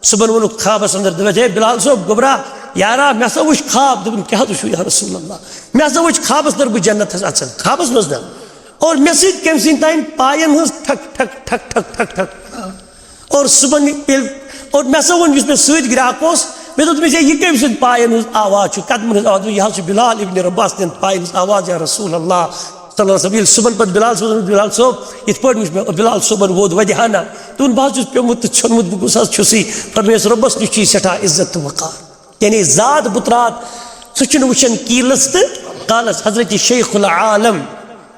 صُبحن ووٚنُکھ خوابس اندر، دوٚپُکھ، "ہے بلال صٲب، گوٚبرا، یارا، مےٚ ہسا وٕچھ خواب۔" دوٚپُن، "کیٛاہ حظ وٕچھُو یا رسول اللہ؟" "مےٚ ہسا وٕچھ خوابس اندر بہٕ جنت ہس اژان، خوابس منٛز نہ۔ اور مےٚ سۭتۍ کٔمۍ سٕنٛدۍ تام پاین ہٕنٛز ٹھک ٹھک ٹھک ٹھک ٹھک ٹھک۔ اور صُبحن ییٚلہِ، اور مےٚ ہسا ووٚن یُس مےٚ سۭتۍ گراکھ اوس، مےٚ دوٚپ تٔمِس، ہے، یہِ کٔمۍ سٕنٛدۍ پاین ہٕنٛز آواز چھِ، قدمن ہٕنٛز آواز؟" دوٚپُن، "یہِ حظ چھِ بلال ابن رباح سٕنٛدۍ پاین ہٕنٛز آواز یا رسول اللہ صلی اللہ علیہ وسلم۔" ییٚلہِ صُبحن پتہٕ بلال صٲب، بلال صٲب، یِتھ پٲٹھۍ وٕچھ مےٚ، بلال صٲبن ووٚد وَدِ ہنا۔ دوٚپُن، "بہٕ حظ چھُس پیوٚمُت تہٕ ژھیوٚنمُت، بہٕ گوٚژھ حظ چھُسٕے، پر میٲنِس رۄبَس نِش چھُ یہِ سٮ۪ٹھاہ عزت تہٕ وقار۔" یعنی ذات بُترات، سُہ چھُنہٕ وٕچھان کیٖلَس تہٕ کالَس۔ حضرت شیخ العالم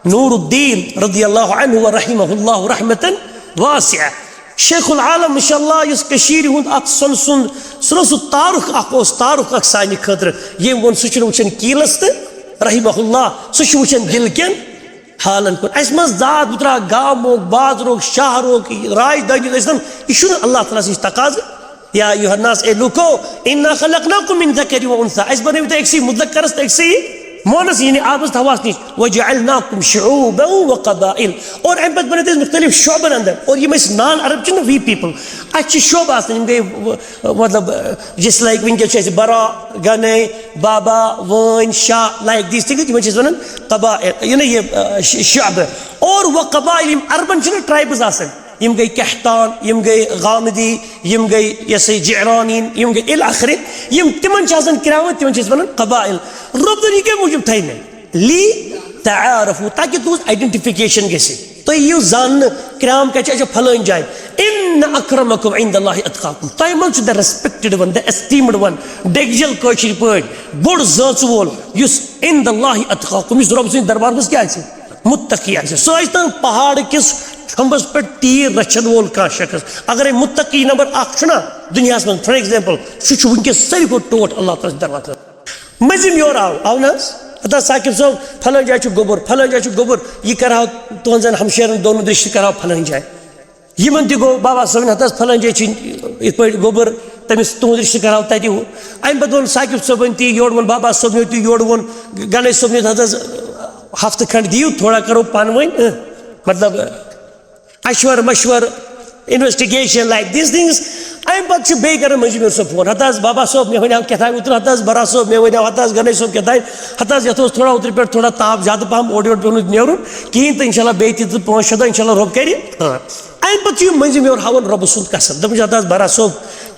نور الدین رضی اللہ عنہ و رحمہ اللہ رحمتاً واسعہ، شیخ العالم انشاءاللہ، یُس کٔشیٖرِ ہُنٛد اَکھ سۄنہٕ سُنٛد، سُہ نہٕ سُہ تارُکھ اَکھ اوس، تارُکھ اَکھ سانہِ خٲطرٕ، ییٚمۍ ووٚن، سُہ چھُنہٕ وٕچھان کیٖلَس تہٕ رحمہ اللہ، سُہ چھُ وٕچھان دِل کٮ۪ن حالن کُن۔ اَسہِ منٛز ذات بُترا، گامُک، بازرُک، شہرُک، راجدھانی ٲسۍتن، یہِ چھُنہٕ اللہ تعالیٰ سٕنٛدِ تقاضہٕ۔ یا ایھا الناس، اے لوٗکو، انا خلقناکم من ذکر و انثی، اَسہِ بنٲوِو تُہۍ أکسٕے مُذکرس تہٕ أکسٕے مونس، یعنی آبس تہٕ ہوہس نِش، وجعلناکم شعوبا و قبائل، اور اَمہِ پتہٕ بنٲوۍ تُہۍ أسۍ مُختٔلِف شعبن اندر، اور یِم أسۍ نان عرب چھِنہ، we people، اَسہِ چھِ شعبہٕ آسان، یِم گٔے، مطلب، just like وٕنکیٚس چھِ اَسہِ برا، گنے، بابا، وٲنۍ، شاہ، like these things، یِمن چھِ أسۍ وَنان قبائل، یہِ نہ یہِ، آ، ش-، شعبہٕ۔ اور و قبائل، یِم عربن چھِنہ tribes آسان، یِم گٔے قحطان، یِم گٔے غامدی، یِم گٔے یہِ سا یہِ جعرانین، یِم گٔے الی آخر۔ یِم تِمن چھِ آسان کرٛامہٕ، تِمن چھِ أسۍ ونان قبائل۔ رۄب دوٚپ، یہِ کَمہِ موٗجوٗب تھایہِ مےٚ؟ لی تعارفوا، تاکہِ تُہٕنٛز identification گژھِ۔ تُہۍ یِیِو زاننہٕ، کرٛام کَتہِ چھِ؟ اچھا، فلٲنۍ جایہِ۔ ان اکرمکم عند اللہ اتقاکم۔ تۄہہِ منٛز چھُ the respected one, the esteemed one، ڈیٚگجل کٲشِر پٲٹھۍ، بوٚڑ زٲژٕ وول، یُس عند اللہ اتقاکم، یُس رۄب سٕنٛدِس دربارس منٛز کیٛاہ آسہِ؟ مُتقی آسہِ۔ سُہ ٲسۍ تن پہاڑ کِس کھمبس پٮ۪ٹھ تیٖر رچھن وول کانٛہہ شخص، اگرے مُتقی نمبر اکھ چھُنا دُنیاہس منٛز، for example، سُہ چھُ وٕنکیٚس ساروی کھۄتہٕ ٹوٹھ اللہ تعالیٰ سٕنٛدِس دربارس منٛز۔ مٔنٛزِم یور آو، آو نہ حظ؟ ہتا ثاقب صٲب، فلٲنۍ جایہِ چھُ گوٚبُر، فلٲنۍ جایہِ چھُ گوٚبُر، یہِ کرہاو تُہنٛزن ہمشیرن دۄن ہُنٛد رشتہٕ کرہاو فلٲنۍ جایہِ۔ یِمن تہِ گوٚو بابا صٲبن ہتس فلٲنۍ جایہِ چھِ یِتھ پٲٹھۍ گوٚبُر، تٔمِس تُہُنٛد رشتہٕ کرہاو تتہِ ہُہ۔ امہِ پتہٕ ووٚن ثاقب صٲبن تہِ یورٕ ووٚن، بابا صٲبنیو تہِ یورٕ ووٚن، گنیش صٲبنیو تہِ ہتس ہفتہٕ کھنڈ دِیِو، تھوڑا کرو پانہٕ ؤنۍ، اہ، مطلب، اشور مشور، investigation like these things۔ امہِ پتہٕ چھُ بیٚیہِ کران مٔنٛزِم یور صٲب فون، ہتہٕ حظ بابا صٲب مےٚ ؤنیو کیٛاہ تام اوترٕ، ہتہٕ حظ برا صٲب مےٚ ؤنیو، ہتہٕ حظ گنیش صٲب کیٛاہ تام، ہتہٕ حظ یتھ اوس تھوڑا اوترٕ پٮ۪ٹھ تھوڑا تاپھ زیادٕ پہم اورٕ یورٕ پیوٚو نہٕ نیرُن کِہیٖنۍ تہٕ انشاءاللہ بیٚیہِ تہِ زٕ پانٛژھ شےٚ دۄہ انشاءاللہ رۄب کرِ۔ ہاں۔ امہِ پتہٕ چھُ یہِ مٔنٛزِم یور ہاوان رۄبہٕ سُنٛد قسم، دپان چھُ، ہتہٕ حظ برا صٲب،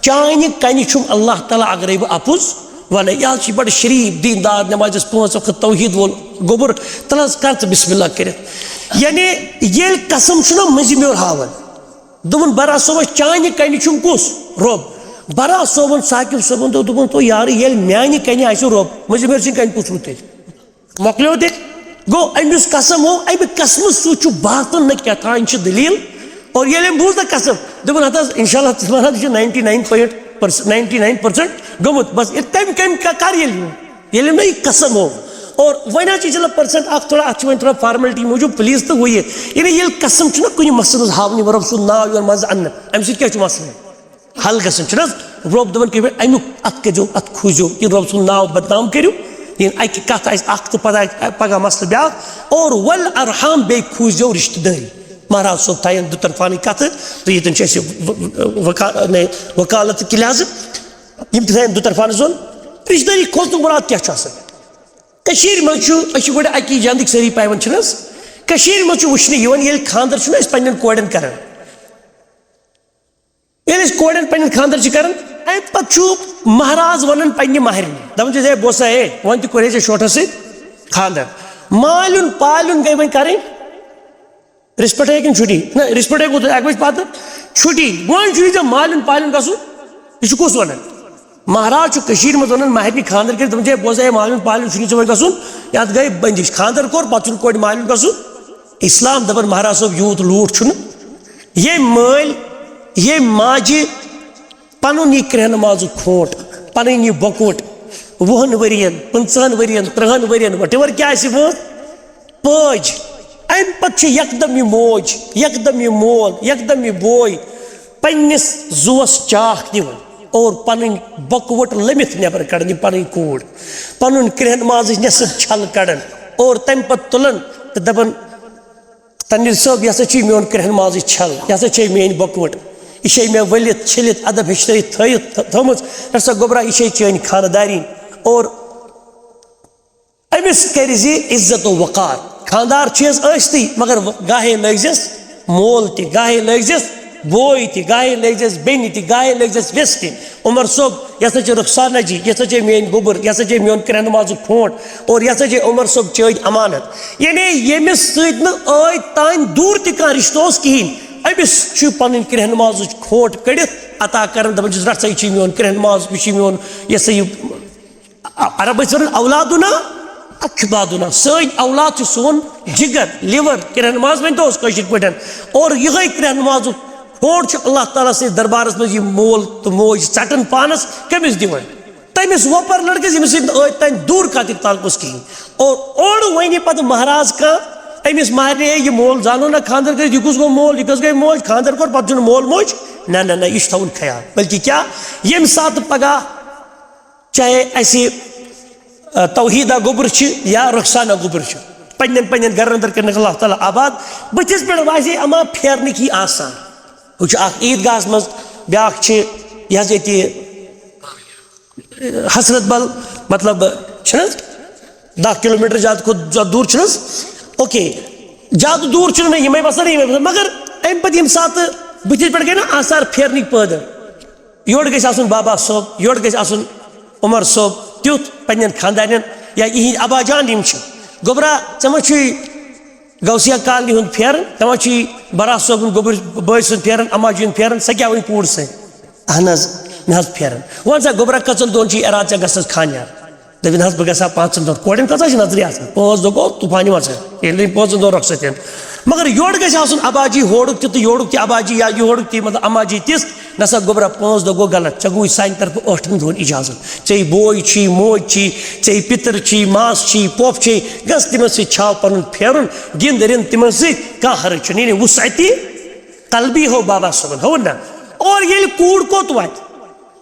چانہِ کنہِ چھُم اللہ تعالیٰ اگرے بہٕ اپُز ونہٕ، یہِ حظ چھُ بڑٕ شریٖف، دیٖندار، نمازٮ۪س پانٛژھ وقت، توحیٖد وول گوٚبُر، تلہٕ حظ کر ژٕ بسم اللہ کٔرِتھ۔ یعنی ییٚلہِ قسم چھُنہ مٔنٛزِم یور ہاوان، دوٚپُن، برا صٲبس، چانہِ کنہِ چھُم کُس؟ رۄب۔ برا صٲبُن، ثاقب صٲبُن دوٚپ، دوٚپُن، تو یارٕ، ییٚلہِ میانہِ کنہِ آسہِ رۄب، مٔنٛزِم یور سٕنٛدِ کنہِ کُس روٗد تیٚلہِ؟ مۄکلیو تیٚلہِ۔ گوٚو، أمِس قسم ہو، امہِ قسمہٕ سۭتۍ چھُ باسان نہ کیٛاہ تام چھِ دٔلیٖل۔ اور ییٚلہِ أمۍ بوٗز نہ قسم، دوٚپُن، ہتہٕ حظ، انشاءاللہ، ژٕ وَن حظ، یہِ چھُ ninety nine point، ninety nine percent گوٚمُت۔ بس، ییٚلہِ تَمہِ کَمہِ کا-، کَر ییٚلہِ یہِ؟ ییٚلہِ مےٚ یہِ قسم ہو۔ اور وۄنۍ حظ چھِ چلان percent اکھ تھوڑا، اَتھ چھِ وۄنۍ تھوڑا formality موٗجوٗب، please، تہٕ ہُہ یہِ۔ یعنی ییٚلہِ قسم چھُنہ کُنہِ مسلہٕ منٛز ہاونہٕ یِوان، رۄب سُنٛد ناو یِوان منٛزٕ اَننہٕ، اَمہِ سۭتۍ کیٛاہ چھُ مسلہٕ؟ حل گژھان چھُنہٕ حظ؟ رۄب دَپان، کٔرِو اَمیُک، اَتھ کٔرۍزیو، اَتھ کھوٗزیو، یہِ رۄب سُنٛد ناو بدنام کٔرِو، یہِ اَکہِ کَتھ آسہِ اَکھ تہٕ پَتہٕ پَگاہ مسلہٕ بیٛاکھ۔ اور والارحام، بیٚیہِ کھوٗزیو رِشتہٕ دٲری۔ مہراز صٲب تھایَن دُطرفانٕے کَتھٕ، تہٕ ییٚتٮ۪ن چھِ اَسہِ وَ-، وَ-، وَکا-، نے، وَکالت کہِ لحاظہٕ، یِم تہِ تھایَن دُطرفانہٕ زوٚن۔ رِشتہٕ دٲری کھوژنُک مُراد کیٛاہ چھُ آسان؟ کٔشیٖرِ منٛز چھُ، أسۍ چھِ گۄڈٕ اَکی جَندٕکۍ سٲری پایوَن چھِنہٕ حظ؟ کٔشیٖرِ منٛز چھُ وٕچھنہٕ یِوان، ییٚلہِ خانٛدر چھُنہٕ أسۍ پنٛنٮ۪ن کورٮ۪ن کَران۔ ییٚلہِ أسۍ کورٮ۪ن پنٕنٮ۪ن خانٛدر چھِ کران، اَمہِ پتہٕ چھُ مہراز وَنان پننہِ مہرِنہِ، دَپان چھُس، "ہے بوسا، ہے، وۄنۍ تہِ کوٚرے ژےٚ شوٹھس سۭتۍ خانٛدر۔ مالیُن پالیُن گٔے وۄنۍ کرٕنۍ رِسپٮ۪کٹ ہے کِنہٕ چھُٹی؟ نہ، رِسپٮ۪کٹ ہے گوٚو تۄہہِ اَکہِ بَجہِ پتہٕ چھُٹی۔ وۄنۍ چھُے ژےٚ مالیُن پالیُن گژھُن۔" یہِ چھُ کُس وَنان؟ مہراز چھُ کٔشیٖرِ منٛز وَنان مہرِنہِ خانٛدر کٔرِتھ، دَپان چھُ، "ہے بوسا، ہے مالیُن پالیُن چھُنہٕ ژےٚ وۄنۍ گژھُن، یَتھ گٔے بٔندِش، خانٛدر کوٚر، پَتہٕ چھُنہٕ کورِ مالیُن گژھُن۔" اِسلام دَپان، مہراز صٲب، یوٗت لوٗٹھ چھُنہٕ۔ ییٚمۍ مٲلۍ، ییٚمۍ ماجہِ پنُن یہِ کرٛہنہٕ مازُک کھونٹ، پنٕنۍ یہِ بۄکوٹ، وُہن ؤرین، پٕنٛژٕہن ؤرین، ترٕٛہن ؤرین، whatever کیٛاہ آسہِ وٲنٛس، پٲج۔ اَمہِ پتہٕ چھُ یکدم یہِ موج، یکدم یہِ مول، یکدم یہِ بوے پننِس زُوس چاکھ دِوان اور پنٕنۍ بۄکوٹ لٔمِتھ نٮ۪بر کڑان، یہِ پنٕنۍ کوٗر، پنُن کرٛہن مازٕچ نٮ۪صٕف چھل کڑان اور تمہِ پتہٕ تُلان تہٕ دپان، تنویر صٲب، یہِ ہسا چھُے میون کرٛہن مازٕچ چھل، یہِ ہسا چھے میٲنۍ بۄکوٹ، یہِ چھے مےٚ ؤلِتھ چھٔلِتھ ادب ہیٚچھنٲیِتھ تھٲیِتھ تھٲ-، تھٲومٕژ، رسا گوٚبرا، یہِ چھے چٲنۍ خانہٕ دارِنۍ۔ اور أمِس کٔرۍ زِ عزت و وقار۔ خانٛدار چھُ حظ ٲسۍتٕے، مگر و-، گاہے لٲگۍ زٮ۪س مول تہِ، گاہے لٲگۍ زٮ۪س بوے تہِ، گاہے لٲگۍ زٮ۪س بیٚنہِ تہِ، گاہے لٲگۍ زٮ۪س وٮ۪س تہِ۔ عمر صٲب، یہِ ہسا چھِ رخسانہ جی، یہِ ہسا چھِ میٲنۍ گوٚبُر، یہِ ہسا چھِ میون کرٛہنہٕ مازُک کھونٹ، اور یہِ ہسا چھِ عمر صٲب چٲنۍ امانت۔ یعنی ییٚمِس سۭتۍ نہٕ ٲدۍ تانۍ دوٗر تہِ کانٛہہ رشتہٕ اوس کِہیٖنۍ، أمِس چھُ پنٕنۍ کرٛہنہٕ مازٕچ کھونٹ کٔڑِتھ عطا کران، دپان چھُس، "رٹھ سا، یہِ چھُ میون کرٛہنہٕ ماز، یہِ چھُ میون، یہِ ہسا یہِ۔" ع-، عرب ٲسۍ ونان، "اولادنا اکبادنا"، سٲنۍ اولاد چھِ سون جگر، liver، کرٛہن ماز ؤنۍ تو أسۍ کٲشِر پٲٹھۍ۔ اور یِہوٚے کرٛہن مازُک کھونڈ چھُ اللہ تعالیٰ سٕنٛدِس دربارس منٛز یہِ مول تہٕ موج ژٹان پانس کٔمِس دِوان؟ تٔمِس وۄپر لڑکس، ییٚمِس سۭتۍ نہٕ ٲدۍ تانۍ دوٗر کانٛہہ تہِ تعلق اوس کِہیٖنۍ۔ اور اورٕ وَنہِ پتہٕ مہراز کانٛہہ أمِس مہرنہِ، "ہے، یہِ مول زانو نہ خانٛدر کٔرِتھ، یہِ کُس گوٚو مول، یہِ کۄس گٔے موج، خانٛدر کوٚر، پتہٕ چھُنہٕ مول موج۔" نہ، نہ، نہ، یہِ چھُ تھاوُن خیال۔ بلکہِ کیٛاہ، ییٚمہِ ساتہٕ پگاہ چاہے اسہِ، ا، توحیدہ گوٚبُر چھِ یا رخسانہ گوٚبُر چھِ، پننٮ۪ن پننٮ۪ن گرن اندر کٔرنکھ اللہ تعالیٰ آباد۔ بٕتھِس پٮ۪ٹھ واسے اما پھیرنٕکی آسان۔ ہُہ چھُ اکھ عیٖدگاہس منٛز، بیٛاکھ چھِ یہِ حظ ییٚتہِ حضرت بل، مطلب، چھِنہٕ حظ دَہ کِلوٗ میٖٹر زیادٕ کھۄتہٕ زیادٕ دوٗر چھِنہٕ حظ؟ اوکے، زیادٕ دوٗر چھِنہٕ مےٚ یِمے بسان، یِمے بسان، مگر اَمہِ پَتہٕ ییٚمہِ ساتہٕ بٕتھِس پٮ۪ٹھ گٔے نا آثار پھیرنٕکۍ پٲدٕ، یورٕ گژھِ آسُن بابا صٲب، یورٕ گژھِ آسُن عمر صٲب، تیُتھ پنٛنٮ۪ن خاندارٮ۪ن یا یِہِنٛدۍ ابا جان یِم چھِ۔ گوٚبرا، ژےٚ ما چھُے غوثیہ کالنی ہُنٛد پھیران؟ ژےٚ ما چھُے براہ صٲبُن گوٚبُر بٲے سُنٛد پھیران، اما جی ہُنٛد پھیران؟ سۄ کیٛاہ وٕنہِ کوٗر سٲنۍ؟ اہن حظ، مےٚ حظ پھیران۔ وۄنۍ سا گوٚبرا، کٔژَن دۄہَن چھُے ارادٕ ژےٚ گژھنَس خانیار؟ دٔپِن حظ، بہٕ گژھٕ ہا پانٛژَن دۄہَن۔ کورٮ۪ن کۭژاہ چھِ نظرِ آسان؟ پانٛژھ دۄہ گوٚو طوٗفانہِ منٛز، ییٚلہِ نہٕ پانٛژَن دۄہَن رۄخصت یِن۔ مگر یورٕ گژھِ آسُن ابا جی ہورُک تہِ تہٕ یورُک تہِ ابا جی، یا یورُک تہِ مطلب اما جی تِژھ۔ نسا گوٚبرا، پانٛژھ دۄہ گوٚو غلط، ژےٚ گوٚوُے سانہِ طرفہٕ ٲٹھَن دۄہَن اِجازت۔ ژےٚ بوے چھی، موج چھی، ژےٚ پِتٕر چھی، ماس چھی، پۄپھ چھی، گژھ تِمَن سۭتۍ چھاو پَنُن پھیرُن، گِنٛد رِنٛد تِمَن سۭتۍ، کانٛہہ حرج چھُنہٕ۔ یعنی وُسعتی قلبی ہو بابا صٲبَن، ہو نہ۔ اور ییٚلہِ کوٗر کوٚت واتہِ؟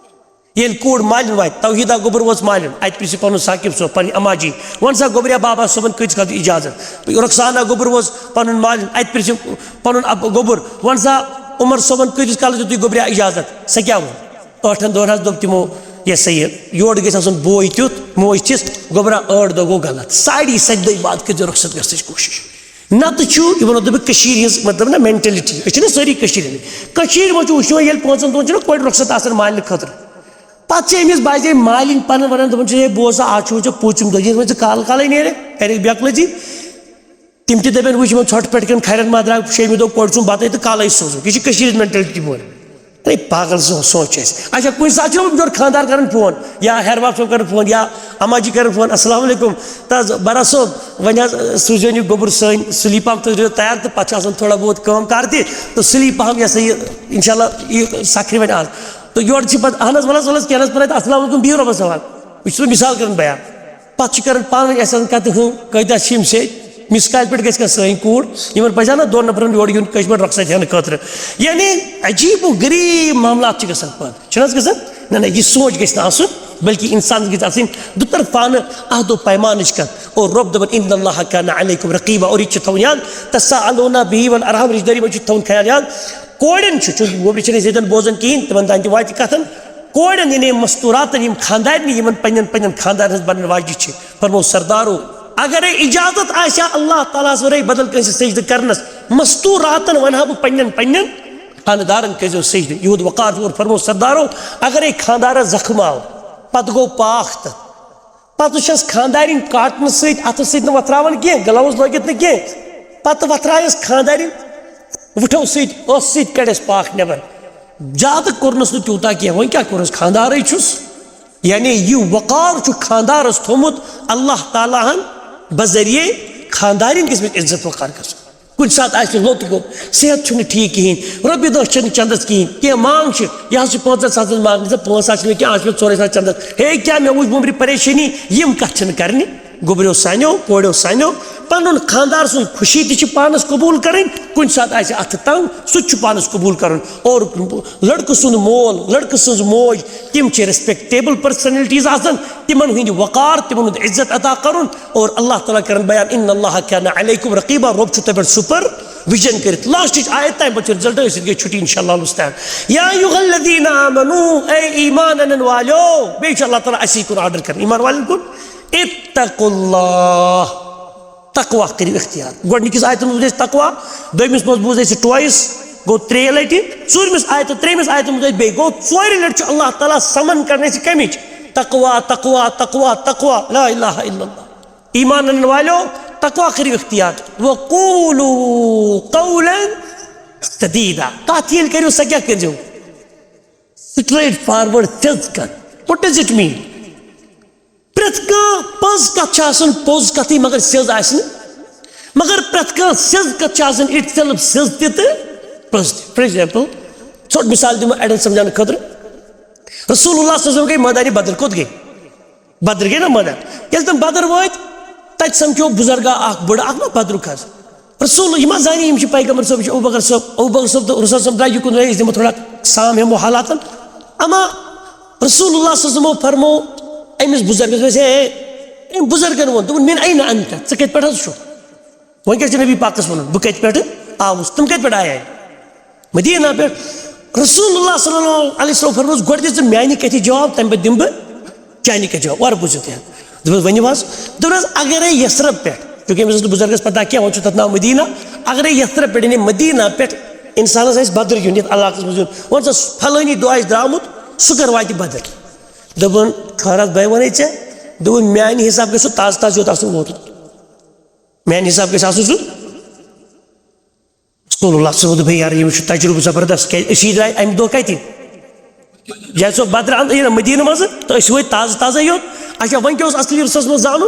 ییٚلہِ کوٗر مالِن واتہِ، توحیٖدا گوٚبُر وٲژ مالِن، اَتہِ پرٛژھِ پَنُن ثاقب صٲب، پَنٕنۍ اما جی، وَن سا گوٚبریا، بابا صٲبَن کۭتِس کالَس اِجازت؟ رُخسانا گوٚبُر وٲژ پَنُن مالِن، اَتہِ پرٛژھِ پَنُن اَب-، گوٚبُر، وَن سا عمر صٲبَن کۭتِس کالَس دیُت تُہۍ گوٚبریا اِجازت؟ سۄ کیٛاہ ووٚن؟ ٲٹھَن دۄہَن حظ دوٚپ تِمو، یہِ ہسا یہِ، یورٕ گژھِ آسُن بوے تیُتھ، موج تِژھ۔ گوٚبرا، ٲٹھ دۄہ گوٚو غلط، ساڑی سَتہِ دۄہہِ بعد کٔرۍزیو رُخصت گژھنٕچ کوٗشِش۔ نتہٕ چھُ، یہِ وَنو تہٕ بہٕ کٔشیٖرِ ہِنٛز، مطلب، نہ، مینٹلٹی۔ أسۍ چھِنہ سٲری کٔشیٖرِ ہِنٛدۍ۔ کٔشیٖرِ منٛز چھُ وٕچھُن، ییٚلہِ پانٛژَن دۄہَن چھُنہ کورِ رۄخصت آسان مالنہِ خٲطرٕ، پَتہٕ چھِ أمِس باسے مالِنۍ پَنٕنۍ وَنان، دَپان چھِ، "ہے، بوز سا، آز چھُ وۄنۍ ژےٚ پوٗژِم دۄہ، ییٚلہِ وۄنۍ ژٕ کالہٕ کالَے نیرَکھ، گَرِکۍ بیکلٲزی۔" تِم تہِ دَپن، "وٕچھ، یِمَن ژھۄٹہٕ پٮ۪ٹھ کٮ۪ن کھَرٮ۪ن ما درٛاو شیٚیِمہِ دۄہ کورِ سُنٛد بَتَے تہٕ کالَے سوزُکھ۔" یہِ چھِ کٔشیٖرِ ہِنٛز مینٹلٹی بوزان۔ ہے، پاگل سو-، سونٛچ اَسہِ۔ اچھا، کُنہِ ساتہٕ چھُنہ یورٕ خانٛدار کَران فون، یا ہیرواب صٲب کَران فون، یا اما جی کَران فون، "السلام علیکم، تہٕ حظ برا صٲب، وۄنۍ حظ، ٲ، سوٗزیو یہِ گوٚبُر سٲنۍ سُلی پَہَم، تُہۍ روٗزِو تیار تہٕ پَتہٕ چھُ آسان تھوڑا بہت کٲم کار تہِ، تہٕ سُلی پَہَم، یہِ ہسا یہِ، اِنشاء اللہ، یہِ سَکھرِ وۄنۍ آز۔" تہٕ یورٕ چھِ پَتہٕ، "اَہَن حظ، وَلہٕ حظ، وَلہٕ حظ، کینٛہہ نہٕ حظ پَرواے تہٕ السلام علیکم، بِہِو رۄبَس حوالہٕ۔" وۄنۍ چھُس بہٕ مِثال کَران بیان۔ پَتہٕ چھِ کَران پانہٕ ؤنۍ اَسہِ آسان کَتھٕ، ہُہ، کۭتیٛاہ چھِ یِم سیٚدۍ؟ مِس کالہِ پٮ۪ٹھ گژھِ کانٛہہ سٲنۍ کوٗر، یِمَن پَزِ ہا نہ دۄن نفرَن یورٕ یُن، کٲنٛسہِ پٮ۪ٹھ رۄخصت ہٮ۪نہٕ خٲطرٕ۔ یعنی عجیٖب و غریٖب معاملات چھِ گژھان پَتہٕ۔ چھُنہٕ حظ گژھان؟ نہ، نہ، یہِ سونٛچ گژھِ نہٕ آسُن، بلکہِ اِنسانَس گژھِ آسٕنۍ دُطرفانہٕ عہد و پیمانٕچ کَتھ۔ اور رۄب دَپان، "ان اللہ کان علیکم رقیبا"، اور یہِ تہِ چھُ تھاوُن یاد، "تساءلون بہ والارحام"، رِشتہٕ دٲری منٛز چھُ تھاوُن خیال یاد۔ کورٮ۪ن چھُ، چونٛکہِ گوٚبرِ چھِنہٕ أسۍ ییٚتٮ۪ن بوزان کِہیٖنۍ، تِمَن تام تہِ واتہِ کَتھَن۔ کورٮ۪ن، یعنی مستوٗراتَن، یِم خانٛدارنہِ یِمَن پنٛنٮ۪ن پنٛنٮ۪ن خانٛدارَن ہٕنٛز بَنَن واجہِ چھِ، فرمو، سردارو، اگرے اِجازت آسہِ ہا اللہ تعالیٰ ہَس ورٲے بدل کٲنٛسہِ سجدٕ کرنَس، مستوٗراتَن وَنہٕ ہا بہٕ پنٛنٮ۪ن پنٛنٮ۪ن خانٛدارَن کٔرۍزیو سجدٕ۔ یِہُنٛد وقار چھُ۔ اور فرمو، سردارو، اگرے خانٛدارَس زخم آو، پَتہٕ گوٚو پاکھ تَتھ، پَتہٕ چھَس خانٛدارِنۍ کاٹنہٕ سۭتۍ، اَتھٕ سۭتۍ نہٕ وۄتھراوان کینٛہہ، گٕلاوُز لٲگِتھ نہٕ کینٛہہ، پَتہٕ وۄتھرایَس خانٛدارِنۍ وٕٹھو سۭتۍ، ٲسہٕ سۭتۍ کَڑٮ۪س پاکھ نٮ۪بر۔ زیادٕ کوٚرنَس نہٕ تیوٗتاہ کینٛہہ، وۄنۍ کیٛاہ کوٚرُس، خانٛدارٕے چھُس۔ یعنی یہِ وقار چھُ خانٛدارَس تھوٚمُت اللہ تعالیٰ ہَن بذریعہ خانٛدارِنۍ گژھِ مےٚ عزت وقار گژھُن۔ کُنہِ ساتہٕ آسہِ لوٚت گوٚمُت، صحت چھُنہٕ ٹھیٖک کِہیٖنۍ، رۄپیہِ دَہ چھَنہٕ چَندَس کِہیٖنۍ، کینٛہہ مانٛگ چھِ، یہِ حظ چھِ پانٛژَن ساسَن مانٛگ، دَپان، "پانٛژھ ساس چھِ مےٚ کینٛہہ، آز چھِ مےٚ ژورَے ساس چَندَس۔" ہے، کیٛاہ مےٚ وٕچھ وُمبرِ پریشٲنی، یِم کَتھٕ چھِنہٕ کَرنہِ۔ گوٚبریو سانیو، کورٮ۪و سانیو، پَنُن خانٛدار سٕنٛز خوشی تہِ چھِ پانَس قبوٗل کَرٕنۍ، کُنہِ ساتہٕ آسہِ اَتھٕ تنٛگ، سُہ تہِ چھُ پانَس قبوٗل کَرُن۔ اور لٔڑکہٕ سُنٛد مول، لٔڑکہٕ سٕنٛز موج، تِم چھِ ریسپیکٹیبل پرسنلٹیز آسان، تِمَن ہٕنٛدۍ وقار، تِمَن ہُنٛد عزت عطا کَرُن۔ اور اللہ تعالیٰ کَرَن بیان، "ان اللہ کان علیکم رقیبا"، رۄب چھُ تۄہہِ پٮ۪ٹھ سپرویژن کٔرِتھ۔ لاسٹٕچ آیت تام پَتہٕ چھِ رِزلٹ، أسۍ سۭتۍ گٔے چھُٹی انشاءاللہ الستان۔ یا ایھا الذین آمنو، اے ایمان اَنَن والیو، بیٚیہِ چھُ اللہ تعالیٰ اَسی کُن آرڈر کَران، ایمان والٮ۪ن کُن۔ اتقوا اللہ، تقوا کٔرِو اختیار۔ گۄڈٕنِکِس آیتَس منٛز بوٗز اَسہِ تقوا، دوٚیمِس منٛز بوٗز اَسہِ ٹویِس، گوٚو ترٛیٚیہِ لَٹہِ، ژوٗرمِس آیتَس، ترٛیٚیِمِس آیتَس منٛز بوٗز اَسہِ بیٚیہِ، گوٚو ژورِ لَٹہِ چھُ اللہ تعالیٰ سَمَن کَران اَسہِ کَمِچ؟ تقوا، تقوا، تقوا، تقوا، لا الہ الا اللہ۔ ایمان اَنَن والیو، تقوا کٔرِو اختیار۔ وقولوا قولا سدیدا۔ کَتھ ییٚلہِ کٔرِو، سۄ کیٛاہ کٔرۍزیو؟ Straight forward سیٚز کَتھ۔ What does it mean? پرٛٮ۪تھ کانٛہہ پٔز کَتھ چھِ آسان پوٚز کَتھٕے، مگر سیٚز آسہِ نہٕ۔ مگر پرٛٮ۪تھ کانٛہہ سیٚز کَتھ چھِ آسان itself سیٚز تہِ تہٕ پٔز تہِ۔ For example، ژھوٚٹ مِثال دِمو اَڑٮ۪ن سَمجھاونہٕ خٲطرٕ۔ رسول اللہ صلی اللہ علیہ وسلم گٔے مٲدانِ بدر، کوٚت گٔے؟ بدر گٔے نا مٲدان۔ ییٚلہِ تِم بدر وٲتۍ، تَتہِ سَمکھیو بُزرگا اَکھ، بٕڑٕ اَکھ نا بدرُک حظ۔ رسول، یہِ ما زانہِ یِم چھِ پیغمبر صٲب، یہِ چھُ ابوبکر صٲب، ابوبکر صٲب تہٕ رسول صٲب درٛاے یُکُن، أسۍ دِمو تھوڑا سام ہٮ۪مو حالاتن۔ اما رسول اللہ صلی اللہ علیہ وسلمو فرمو أمِس بُزرگس، دوٚپُس، "ہے، أمۍ بُزرگن ووٚن، دوٚپُن، 'من این انت؟'، ژٕ کَتہِ پٮ۪ٹھ حظ چھُکھ؟" وۄنۍ کیٛاہ چھُ نبی پاکس وَنُن، بہٕ کَتہِ پٮ۪ٹھٕ آوُس، تِم کَتہِ پٮ۪ٹھ آیے؟ مدینہ پٮ۪ٹھ۔ رسول اللہ صلی اللہ علیہ وسلم فرمووس، "گۄڈٕ دِ ژٕ میانہِ کَتھِ جواب، تَمہِ پَتہٕ دِمہٕ بہٕ چانہِ کَتھِ جواب۔" وَرٕ بوٗزِو تُہۍ۔ دوٚپُن حظ، ؤنِو حظ۔ دوٚپُن حظ، اگرے یَثرب پٮ۪ٹھ، چوٗنٛکہِ أمِس ٲس نہٕ بُزرگَس پَتہ کینٛہہ، وۄنۍ چھُ تَتھ ناو مدینہ، اگرے یَثرب پٮ۪ٹھ، یعنی مدینہ پٮ۪ٹھ اِنسانَس آسہِ بدر یُن، یَتھ علاقَس منٛز یُن، وَن سا، فلٲنی دۄہ آسہِ درٛامُت، سُہ کَر واتہِ بدر؟ دوٚپُن، خٲرَس بہٕ وَنے ژےٚ، دوٚپُن، میٛانہِ حساب گژھِ سُہ تازٕ تازٕ یوت آسُن ووتمُت۔ میٛانہِ حساب گژھِ آسُن سُہ۔ رسول اللہ صلی اللہ علیہ وسلم دوٚپ، ہے یار، ییٚمِس چھُ تجرُبہٕ زبردست، کیٛازِ أسی درٛاے اَمہِ دۄہ کَتہِ؟ جیسے بدر اند-، یہِ نہ مدینہ منٛز، تہٕ أسۍ وٲتۍ تازٕ تازَے یوت۔ اچھا، وۄنۍ کیٛاہ اوس اصلی رسولس منٛز زانُن؟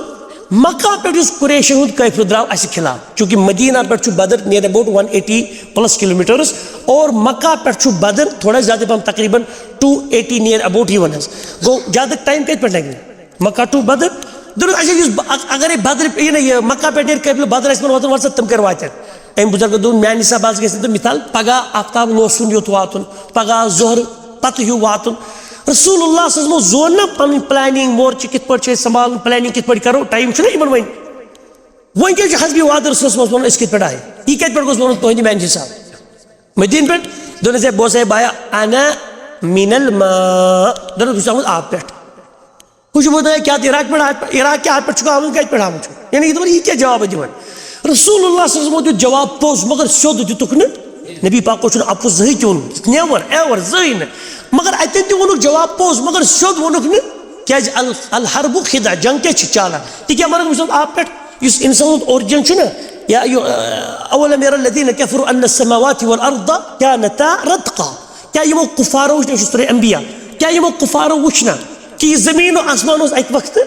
مکہ پٮ۪ٹھ یُس قریشن ہُنٛد قٲفلہٕ درٛاو اَسہِ خلاف، چوٗنٛکہِ مدینہ پٮ۪ٹھ چھُ بدر near about one eighty plus kilometers، اور مکہ پٮ۪ٹھ چھُ بدر تھوڑا زیادٕ پہم، تقریباً two eighty near about یِوان حظ۔ گوٚو زیادٕ ٹایم کَتہِ پٮ۪ٹھ لَگہِ؟ مکہ to بدر۔ دوٚپُن، اچھا، یُس ب-، اَ-، اگرے بدر، یہِ نہ یہِ مکہ پٮ۪ٹھ نیرِ قٲفلہٕ بدر آسہِ یِمن واتُن، وَن سا تِم کَر واتن؟ أمۍ بُزرگو دوٚپ، میٛانہِ حساب حظ گژھِ نہٕ تہٕ مثال پگاہ آفتاب لوسُن یوت واتُن، پگاہ ظہر پتہٕ ہیوٗ واتُن۔ رسول اللہ صلی اللہ علیہ وسلم زون نہ پنٕنۍ پلاننگ، مورچہِ کِتھ پٲٹھۍ چھِ أسۍ سنبھالُن، پلاننگ کِتھ پٲٹھۍ کرو، ٹایم چھُنہ یِمن وۄنۍ۔ وۄنۍ کیٛاہ چھُ حسبِ وعدٕ رسولس منٛز وَنُن، أسۍ کِتھ پٲٹھۍ آیہِ؟ یہِ کَتہِ پٮ۪ٹھ گوٚژھ وَنُن تُہنٛدِ میٛانہِ حساب؟ مدیٖنہٕ پٮ۪ٹھ؟ دوٚپنَس، ہے بہٕ اوسَے بایا، انا من الماء۔ دوٚپنَس، بہٕ چھُس آمُت آبہٕ پٮ۪ٹھ۔ ہُہ چھُ وَنان، کیٛاہ تہٕ عراق پٮ۪ٹھ آ-، عراق کہِ آبہٕ پٮ۪ٹھ چھُکھ آمُت، کَتہِ پٮ۪ٹھ آمُت چھُ؟ یعنی یہِ دوٚپُن، یہِ کیٛاہ جواب دِوان؟ رسول اللہ صلی اللہ علیہ وسلم دیُت جواب پوٚز، مگر سیوٚد دِتُکھ نہٕ۔ نبی پاکو چھُنہٕ اَپُز زٕہٕے تہِ ووٚنمُت، never ever، زٕہٕے نہٕ۔ مگر اَتٮ۪ن تہِ ووٚنُکھ جواب پوٚز، مگر سیوٚد ووٚنُکھ نہٕ۔ کیٛازِ؟ ال-، الحرب خدعہ، جنگ کیٛاہ چھِ چالان؟ تہِ کیٛاہ وَنَکھ بہٕ چھُس آبہٕ پٮ۪ٹھ؟ یُس اِنسان ہُنٛد origin چھُنہ، یا یہِ، اولم یرى الذين كفروا ان السماوات والارض كانتا رتقا۔ کیٛاہ یِمو کُفارو وٕچھ نہ، یہِ چھُ سورہ انبیاء، کیٛاہ یِمو کُفارو وٕچھ نہ کہِ یہِ زٔمیٖن و آسمان اوس اَکہِ وقتہٕ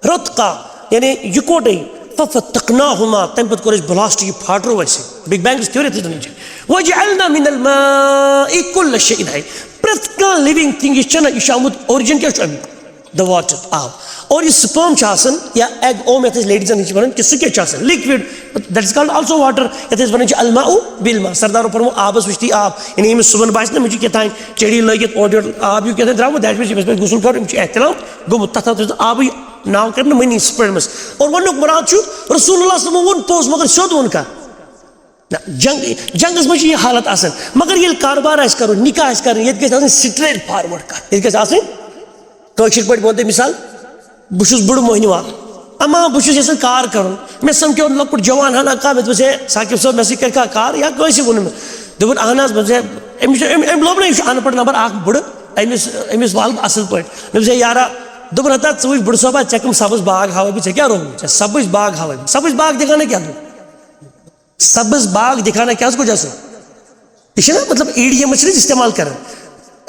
رتقا، یعنی یِکوٹے، ففتقناهما، تَمہِ پَتہٕ کوٚر اَسہِ blast، یہِ پھاٹرو اَسہِ، Big Bang theory تہِ دَپان چھِ، وجعلنا من الماء كل شيء حي، پرٛٮ۪تھ کانٛہہ living thing یُس چھَنہ، یہِ چھُ آمُت، origin کیٛاہ چھُ اَمیُک؟ The water، آب۔ اور یُس sperm چھُ آسان یا egg، اوم یَتھ أسۍ ladies-ن ہٕنٛز چھِ وَنان، کہِ سُہ کیٛاہ چھُ آسان؟ Liquid، that is called also water، یَتھ أسۍ وَنان چھِ الماء بالماء۔ سردارو فرموو، آبَس وٕچھتٕے آب، یعنی ییٚمِس صُبحن باسہِ نہ مےٚ چھُ کیٛاہ تام چڑی لٲگِتھ اورٕ یورٕ آب ہیوٗ کیٛاہ تام درٛامُت، that means ییٚمِس پٮ۪ٹھ غسل کَرُن، أمِس چھُ احتلام گوٚمُت، تَتھ ہَتھ آبٕے ناو کَرنہٕ مٔنی sperms۔ اور وَننُک مُراد چھُ، رسول اللہ صلی اللہ علیہ وسلم ووٚن پوٚز، مگر سیوٚد ووٚن کانٛہہ۔ نہ، جنگ، جنگس منٛز چھِ یہِ حالت آسان، مگر ییٚلہِ کاربار آسہِ کرُن، نکاح آسہِ کرُن، ییٚتہِ گژھِ آسٕنۍ straight forward کتھ، ییٚتہِ گژھِ آسٕنۍ کٲشِر پٲٹھۍ، بہٕ وَنہٕ تۄہہِ مثال، بہٕ چھُس بٕڑٕ مۄہنیوٗ اکھ، اما بہٕ چھُس یژھان کار کرُن، مےٚ سمکھیو لۄکُٹ جوان ہنا کانٛہہ، مےٚ دوٚپُس، ہے ثاقب صٲب، مےٚ سۭتۍ کرِ کانٛہہ کار، یا کٲنٛسہِ ووٚنُم، دوٚپُن، اہن حظ، مےٚ دوٚپُس، ہے، أمِس چھُ، أمۍ، أمۍ لوب نہ، یہِ چھُ ان پڑھ نمبر اکھ بٕڑٕ، أمِس، أمِس والہٕ بہٕ اصل پٲٹھۍ، مےٚ دوٚپُس، ہے یارا، دوٚپُن، ہتا ژٕ وٕچھ بٕڑٕ صٲبا، ژےٚ کٕم سبٕز باغ ہاوے بہٕ، ژےٚ کیٛاہ رووُے، ژےٚ سبٕز باغ ہاوے بہٕ، سبٕز باغ دِکھا نہ کیٛاہ گوٚو؟ سبز باغ دکھانا کیا اس کو جیسے؟ یہ چھُنہ، مطلب، ایڈیمس چھِ أسۍ استعمال کران۔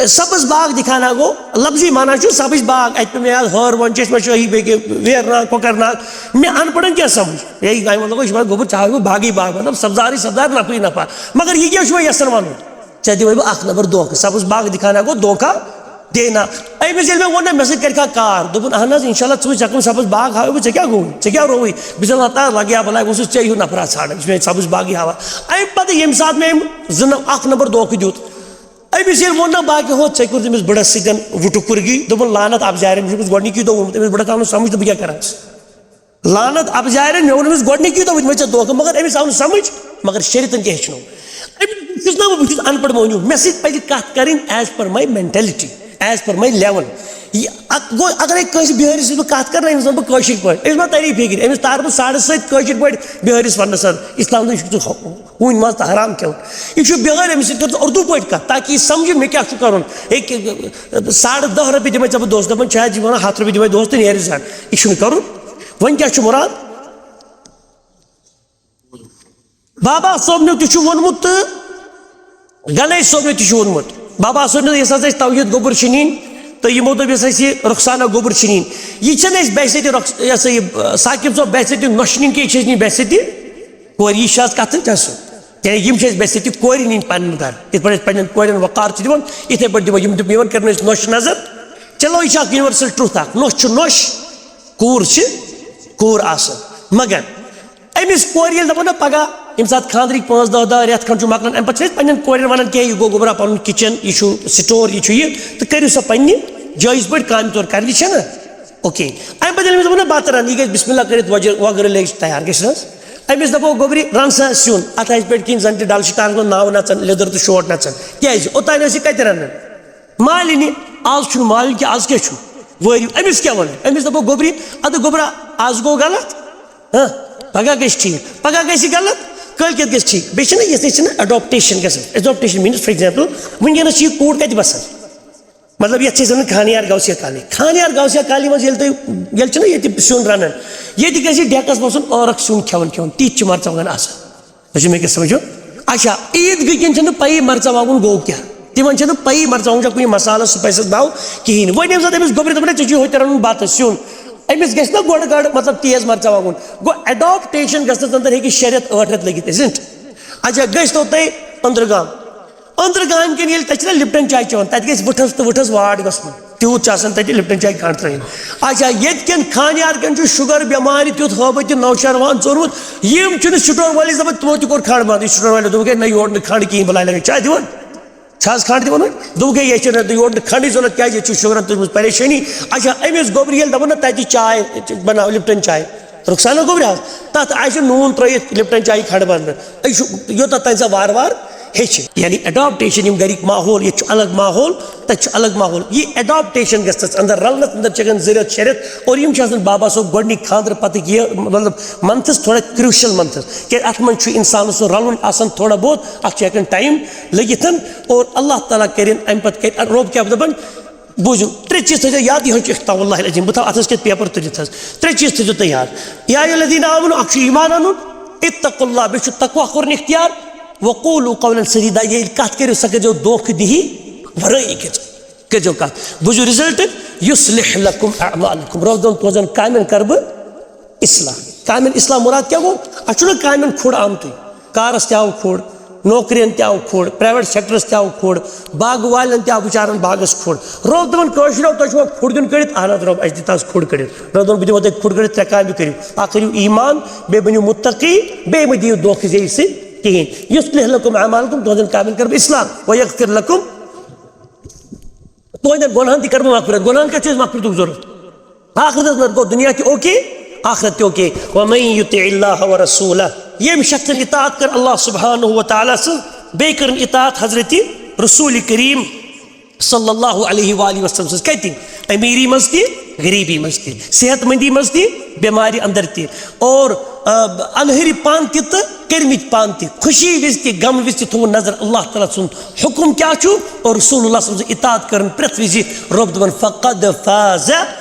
سبز باغ دکھانا گوٚو لفظی معنی چھُ سبز باغ، اتہِ پیوٚو مےٚ یاد ہٲر ون چشمہ شاہی بیٚیہِ ویرناگ کۄکرناگ۔ مےٚ ان پڑھن کیٛاہ سمجھ؟ یہِ گٔے، مطلب، یہِ چھُ گوٚبُر ژےٚ ہاوِ بہٕ باغٕے باغ، مطلب، سبزارٕے سبزار، نفعٕے نفع۔ مگر یہِ کیٛاہ چھُ وۄنۍ یژھان ونُن؟ ژےٚ دِمے بہٕ اکھ نمبر دھوکہٕ۔ سبز باغ دکھانا گوٚو دھوکہ دینا۔ أمِس ییٚلہِ مےٚ ووٚن نہ، مےٚ سۭتۍ کَرِ کانٛہہ کار، دوٚپُن، اہن حظ، انشاءاللہ، ژٕ وٕچھ، ژےٚ کٕم سبز باغ ہاوے بہٕ، ژےٚ کیٛاہ گوٚوُے؟ بہٕ چھُس اللہ تعالیٰ لگیا بلاے، بہٕ اوسُس ژےٚ ہیوٗ نفرا ژھانڈان، یہِ چھُ مےٚ سبز باغٕے ہاوان۔ اَمہِ پتہٕ ییٚمہِ ساتہٕ مےٚ أمۍ زٕ نم-، اکھ نمبر دھوکہٕ دیُت، أمِس ییٚلہِ ووٚن نہ، باقٕے ہو، ژےٚ کوٚرُتھ أمِس بٕڑس سۭتۍ وُٹُک کُرگی، دوٚپُن، لعنت اپزارٮ۪ن، مےٚ چھُ أمِس گۄڈٕنِکُے دۄہ ووٚنمُت، أمِس بٕڑس آو نہٕ سمجھ تہٕ بہٕ کیٛاہ کرٕ ہس۔ لعنت اپزارٮ۪ن، مےٚ ووٚن أمِس گۄڈٕنِکی دۄہ، وۄنۍ دِمے ژےٚ دھوکہٕ، مگر أمِس آو نہٕ سمجھ، مگر شریعتن کیٛاہ ہیٚچھنو؟ أمِس چھُس نہ بہٕ، بہٕ چھُس ان پڑھ مۄہنیو، مےٚ سۭتۍ پزِ کتھ کرٕنۍ as per my mentality، as per my level۔ یہِ اکھ گوٚو، اگرے کٲنٛسہِ بِہٲرِس سۭتۍ بہٕ کتھ کرٕ نہ، أمِس ونہٕ بہٕ کٲشِر پٲٹھۍ، أمِس ما تری فکرِ، أمِس تارٕ بہٕ ساڑٕ سۭتۍ کٲشِر پٲٹھۍ بِہٲرِس وننس، اسلام دُن، یہِ چھُ ژٕ ہوٗنۍ ماز تہٕ حرام کھیوٚن۔ یہِ چھُ بِہٲرۍ، أمِس سۭتۍ کر ژٕ اردو پٲٹھۍ کتھ، تاکہِ یہِ سمجھِ مےٚ کیٛاہ چھُ کرُن۔ ہے، کہِ، ساڑٕ دہ رۄپیہِ دِمے ژےٚ بہٕ دۄہس، دپان چھِ حظ، یہِ ونان ہتھ رۄپیہِ دِمے دۄہس تہٕ نیرِ زن۔ یہِ چھُنہٕ کرُن۔ وۄنۍ کیٛاہ چھُ مُراد؟ بابا صٲبنیو تہِ چھُ ووٚنمُت تہٕ گنیش صٲبنیو تہِ چھُ ووٚنمُت۔ بابا صٲبنیو، یۄس ہسا اَسہِ توحیٖد گوٚبُر چھِ نِنۍ تہٕ یِمو دوٚپ، یۄس اَسہِ یہِ رخسانہ گوٚبُر چھِ نِنۍ، یہِ چھَنہٕ اَسہِ بحثیت رخ-، یہِ ہسا یہِ، آ، ثاقب صٲب، بحثیت نۄشہِ نِنۍ کینٛہہ، یہِ چھِ اَسہِ نِنۍ بحثیت کورِ۔ یہِ چھِ حظ کَتھ تہٕ چھَس سُہ۔ یعنی یِم چھِ اَسہِ بحثیت کورِ نِنۍ پنٕنۍ گرٕ۔ یِتھ پٲٹھۍ أسۍ پنٕنٮ۪ن کورٮ۪ن وقار چھِ دِوان، یِتھَے پٲٹھۍ دِمو یِم، یِمن کَرِ نہٕ أسۍ نۄشہِ نظر۔ چلو، یہِ چھِ اَکھ universal truth اَکھ، نۄش چھُ نۄش، کوٗر چھِ کوٗر آسان۔ مگر أمِس کورِ ییٚلہِ دَپو نہ پَگاہ، ییٚمہِ ساتہٕ خانٛدرٕکۍ پانٛژھ دَہ دَہ رٮ۪تھ کھنٛڈ چھُ مۄکلان، اَمہِ پَتہٕ چھِنہٕ أسۍ پنٛنٮ۪ن کورٮ۪ن وَنان کینٛہہ، یہِ گوٚو گوٚبرا پَنُن kitchen، یہِ چھُ store، یہِ چھُ یہِ، تہٕ کٔرِو سا پنٛنہِ جٲیِز پٲٹھۍ کامہِ طور کَرِ، یہِ چھَنہ؟ Okay۔ اَمہِ پَتہٕ ییٚلہِ أمِس دَپو نہ بَتہٕ رَن، یہِ گژھِ بسم اللہ کٔرِتھ وۄجہِ-، وۄگرٕ لٲگِتھ تیار، گژھِ نہ حظ؟ أمِس دَپو گوٚبرِ، رَن سا سیُن، اَتھ آسہِ پٮ۪ٹھ کِنۍ زَن تہِ ڈَل شِکارَس منٛز ناوٕ نَژان، لیٚدٕر تہٕ شوٹھ نَژان۔ کیٛازِ؟ اوٚتام ٲس یہِ کَتہِ رَنان؟ مالِنہِ۔ آز چھُنہٕ مالِنہِ کینٛہہ، آز کیٛاہ چھُ؟ وٲرِو۔ أمِس کیٛاہ وَنو؟ أمِس دَپو گوٚبرِ، اَدٕ گوٚبرا، آز گوٚو غلط، ہاں، پَگاہ گژھِ ٹھیٖک، پَگاہ گژھِ غلط۔ کٲلۍ کٮ۪تھ گژھِ ٹھیٖک۔ بیٚیہِ چھِنہ یِتھَے چھِنہ اڈاپٹیشن گژھان۔ اڈاپٹیشن میٖنٕز، فار ایگزامپل، وٕنکیٚنَس چھِ یہِ کوٗر کَتہِ بَسان؟ مطلب، یَتھ چھِ أسۍ وَنان خانیار غوثیہ کالنی۔ خانیار غوثیہ کالنی منٛز ییٚلہِ تُہۍ، ییٚلہِ چھِنہ ییٚتہِ سیُن رَنان، ییٚتہِ گژھِ ڈٮ۪کَس منٛز آسُن ٲرَکھ سیُن کھٮ۪وان کھٮ۪وان، تِتھۍ چھِ مرژٕوانٛگَن آسان۔ تُہۍ چھِو مےٚ کیٛاہ سَمٕجھو؟ اچھا، عیٖد گٔے کِنۍ چھَنہٕ پَیی مرژٕوانٛگُن گوٚو کیٛاہ؟ تِمَن چھَنہٕ پَیی مرژٕوانٛگُن چھا کُنہِ مصالَس، سپایسَس ناو کِہیٖنۍ۔ وۄنۍ ییٚمہِ ساتہٕ أمِس گوٚبرِ دَپان، "ہے، ژےٚ چھُے ہوٚتہِ رَنُن بَتہٕ سیُن"، أمِس گژھِ نہ گۄڈٕ گۄڈٕ، مطلب، تیز مرژٕوانٛگُن؟ گوٚو، اڈاپٹیشن گژھنَس اندر ہیٚکہِ شےٚ رٮ۪تھ، ٲٹھ رٮ۪تھ لٔگِتھ، isn't؟ اچھا، گٔژھۍ تو تۄہہِ أنٛدرٕ گام۔ أنٛدرٕ گامہِ کٮ۪ن ییٚلہِ تَتہِ چھِنہ لِپٹن چاے چٮ۪وان، تَتہِ گژھِ وٕٹھَس تہٕ وٕٹھَس واٹ گژھُن۔ تیوٗت چھُ آسان تَتہِ لِپٹن چاے کھنٛڈ ترٛٲیِتھ۔ اچھا، ییٚتہِ کٮ۪ن خانیار کٮ۪ن چھُ شُگر بٮ۪مارِ تیُتھ ہٲبَتھ تہِ نوشہروان ژوٚرمُت، یِم چھِنہٕ سٹور وٲلِس دَپان، تِمو تہِ کوٚر کھنٛڈ بنٛدٕے۔ سٹور وٲلۍ دوٚپُکھ، "ہے، نہ، یورٕ نہٕ کھنٛڈ کِہیٖنۍ، بہٕ لاگہِ لگے چاے دِوان۔" چھا حظ کھنٛڈ دِوان وۄنۍ؟ دوٚپُکھ، "ہے، یہِ چھِ نہٕ یورٕ نہٕ کھنٛڈٕے ضوٚرَتھ، کیٛازِ ییٚتہِ چھُ شُگرَن تُجمٕژ پریشٲنی۔" اچھا، أمِس گوٚبرِ ییٚلہِ دَپُن، "نہ، تَتہِ چاے بَناو، لِپٹَن چاے۔" رُخسانہ گوٚبرِ حظ، تَتھ آسہِ نوٗن ترٛٲیِتھ لِپٹَن چایہِ کھنٛڈ بَنٛدنہٕ۔ أسۍ چھُ یوٚتَتھ تام سۄ وارٕ وارٕ ہیٚچھِ۔ یعنی اڈاپٹیشن، یِم گَرِکۍ ماحول، ییٚتہِ چھُ الگ ماحول، تَتہِ چھُ الگ ماحول۔ یہِ اڈاپٹیشن گژھِ تَتھ اندر رَلنَس اندر چھِ ہٮ۪کان زٕ رٮ۪تھ، شےٚ رٮ۪تھ، اور یِم چھِ آسان بابا صٲب گۄڈٕنِکۍ خانٛدرٕ پَتٕکۍ یہِ، مطلب، منتھٕز تھوڑا کروشل منتھٕز، کیٛازِ اَتھ منٛز چھُ اِنسانَس سُہ رَلُن آسان تھوڑا بہت، اَتھ چھُ ہٮ۪کان ٹایم لٔگِتھ، اور اللہ تعالیٰ کٔرِن اَمہِ پَتہٕ کَرِ رۄب کیٛاہ دَپان۔ بوٗزِو، ترٛےٚ چیٖز تھٲیزیو یاد، یِہوٚے چھُ اختاء اللہ العظیم۔ بہٕ تھاوٕ اَتھَس کٮ۪تھ پیپر تُلِتھ حظ۔ ترٛےٚ چیٖز تھٲیزیو تُہۍ یاد۔ یا ایھا الذین آمنوا، اَکھ چھُ ایمان اَنُن، اتقوا اللہ، بیٚیہِ چھُ تقویٰ کوٚرُن اختیار، وقولوا قولا سدیدا، ییٚلہِ کَتھ کٔرِو، سۄ کٔرزیو دھوکہٕ دِہی ورٲیی کٔرزیو۔ کٔرزیو کَتھ۔ بوٗزِو رِزلٹ، یُصلح لکم اعمالکم، رۄب دِوان تُہنٛزن کامٮ۪ن کَرٕ بہٕ اصلاح۔ کامٮ۪ن اصلاح مُراد کیٛاہ گوٚو؟ اَسہِ چھُنہ کامٮ۪ن کھُر آمتُے۔ کارَس تہِ آو کھُر، نوکرین تہِ آو کھُر، پرائیویٹ سیکٹرس تہِ آو کھُر، باغہٕ والٮ۪ن تہِ آو بِچارن باغس کھُر۔ رۄب دَپان، کٲشریو، تۄہہِ چھُوا کھُر دیُن کٔڑِتھ؟ اہن حظ رۄب، اَسہِ دِ تَس کھُر کٔڑِتھ۔ رۄب دَپان، بہٕ دِمو تۄہہِ کھُر کٔڑِتھ، ترٛےٚ کامہِ کٔرِو۔ اَکھ کٔرِو ایمان، بیٚیہِ بٔنِو مُتقی، بیٚیہِ مہٕ دِیِو دھوکہٕ زیٚیہِ سۭتۍ کِہیٖنۍ۔ یُصلح لکم اعمالکم، تُہنٛزن کامٮ۪ن کَرٕ بہٕ اصلاح، ویغفر لکم، تُہنٛدٮ۪ن گۄناہن تہِ کَرٕ بہٕ مغفرت۔ گۄناہن کیٛاہ چھِ أسۍ مغفرتُک ضروٗرت؟ آخرتس منٛز گوٚو دُنیا تہِ اوکے، آخرت تہِ اوکے۔ ومن یطع اللہ ورسولہ، ییٚمۍ شخصن اطاعت کٔر اللہ سبحانہ و تعالیٰ سٕنٛز، بیٚیہِ کٔرٕن اطاعت حضرت رسول کریم صلی اللہ علیہ وآلہ وسلم سٕنٛز۔ کَتہِ؟ أمیٖری منٛز تہِ، غریٖبی منٛز تہِ، صحت مندی منٛز تہِ، بٮ۪مارِ اندر تہِ، اور، آ، انہٕرِ پانہٕ تہِ تہٕ کٔرمٕتۍ پانہٕ تہِ، خوشی وِزِ تہِ، غم وِزِ تہِ تھوٚوُن نظر اللہ تعالیٰ سُنٛد حکم کیٛاہ چھُ اور رسول اللہ سٕنٛز اطاعت کٔرٕن پرٛٮ۪تھ وِزِ۔ رۄب دَپان، فقد فاز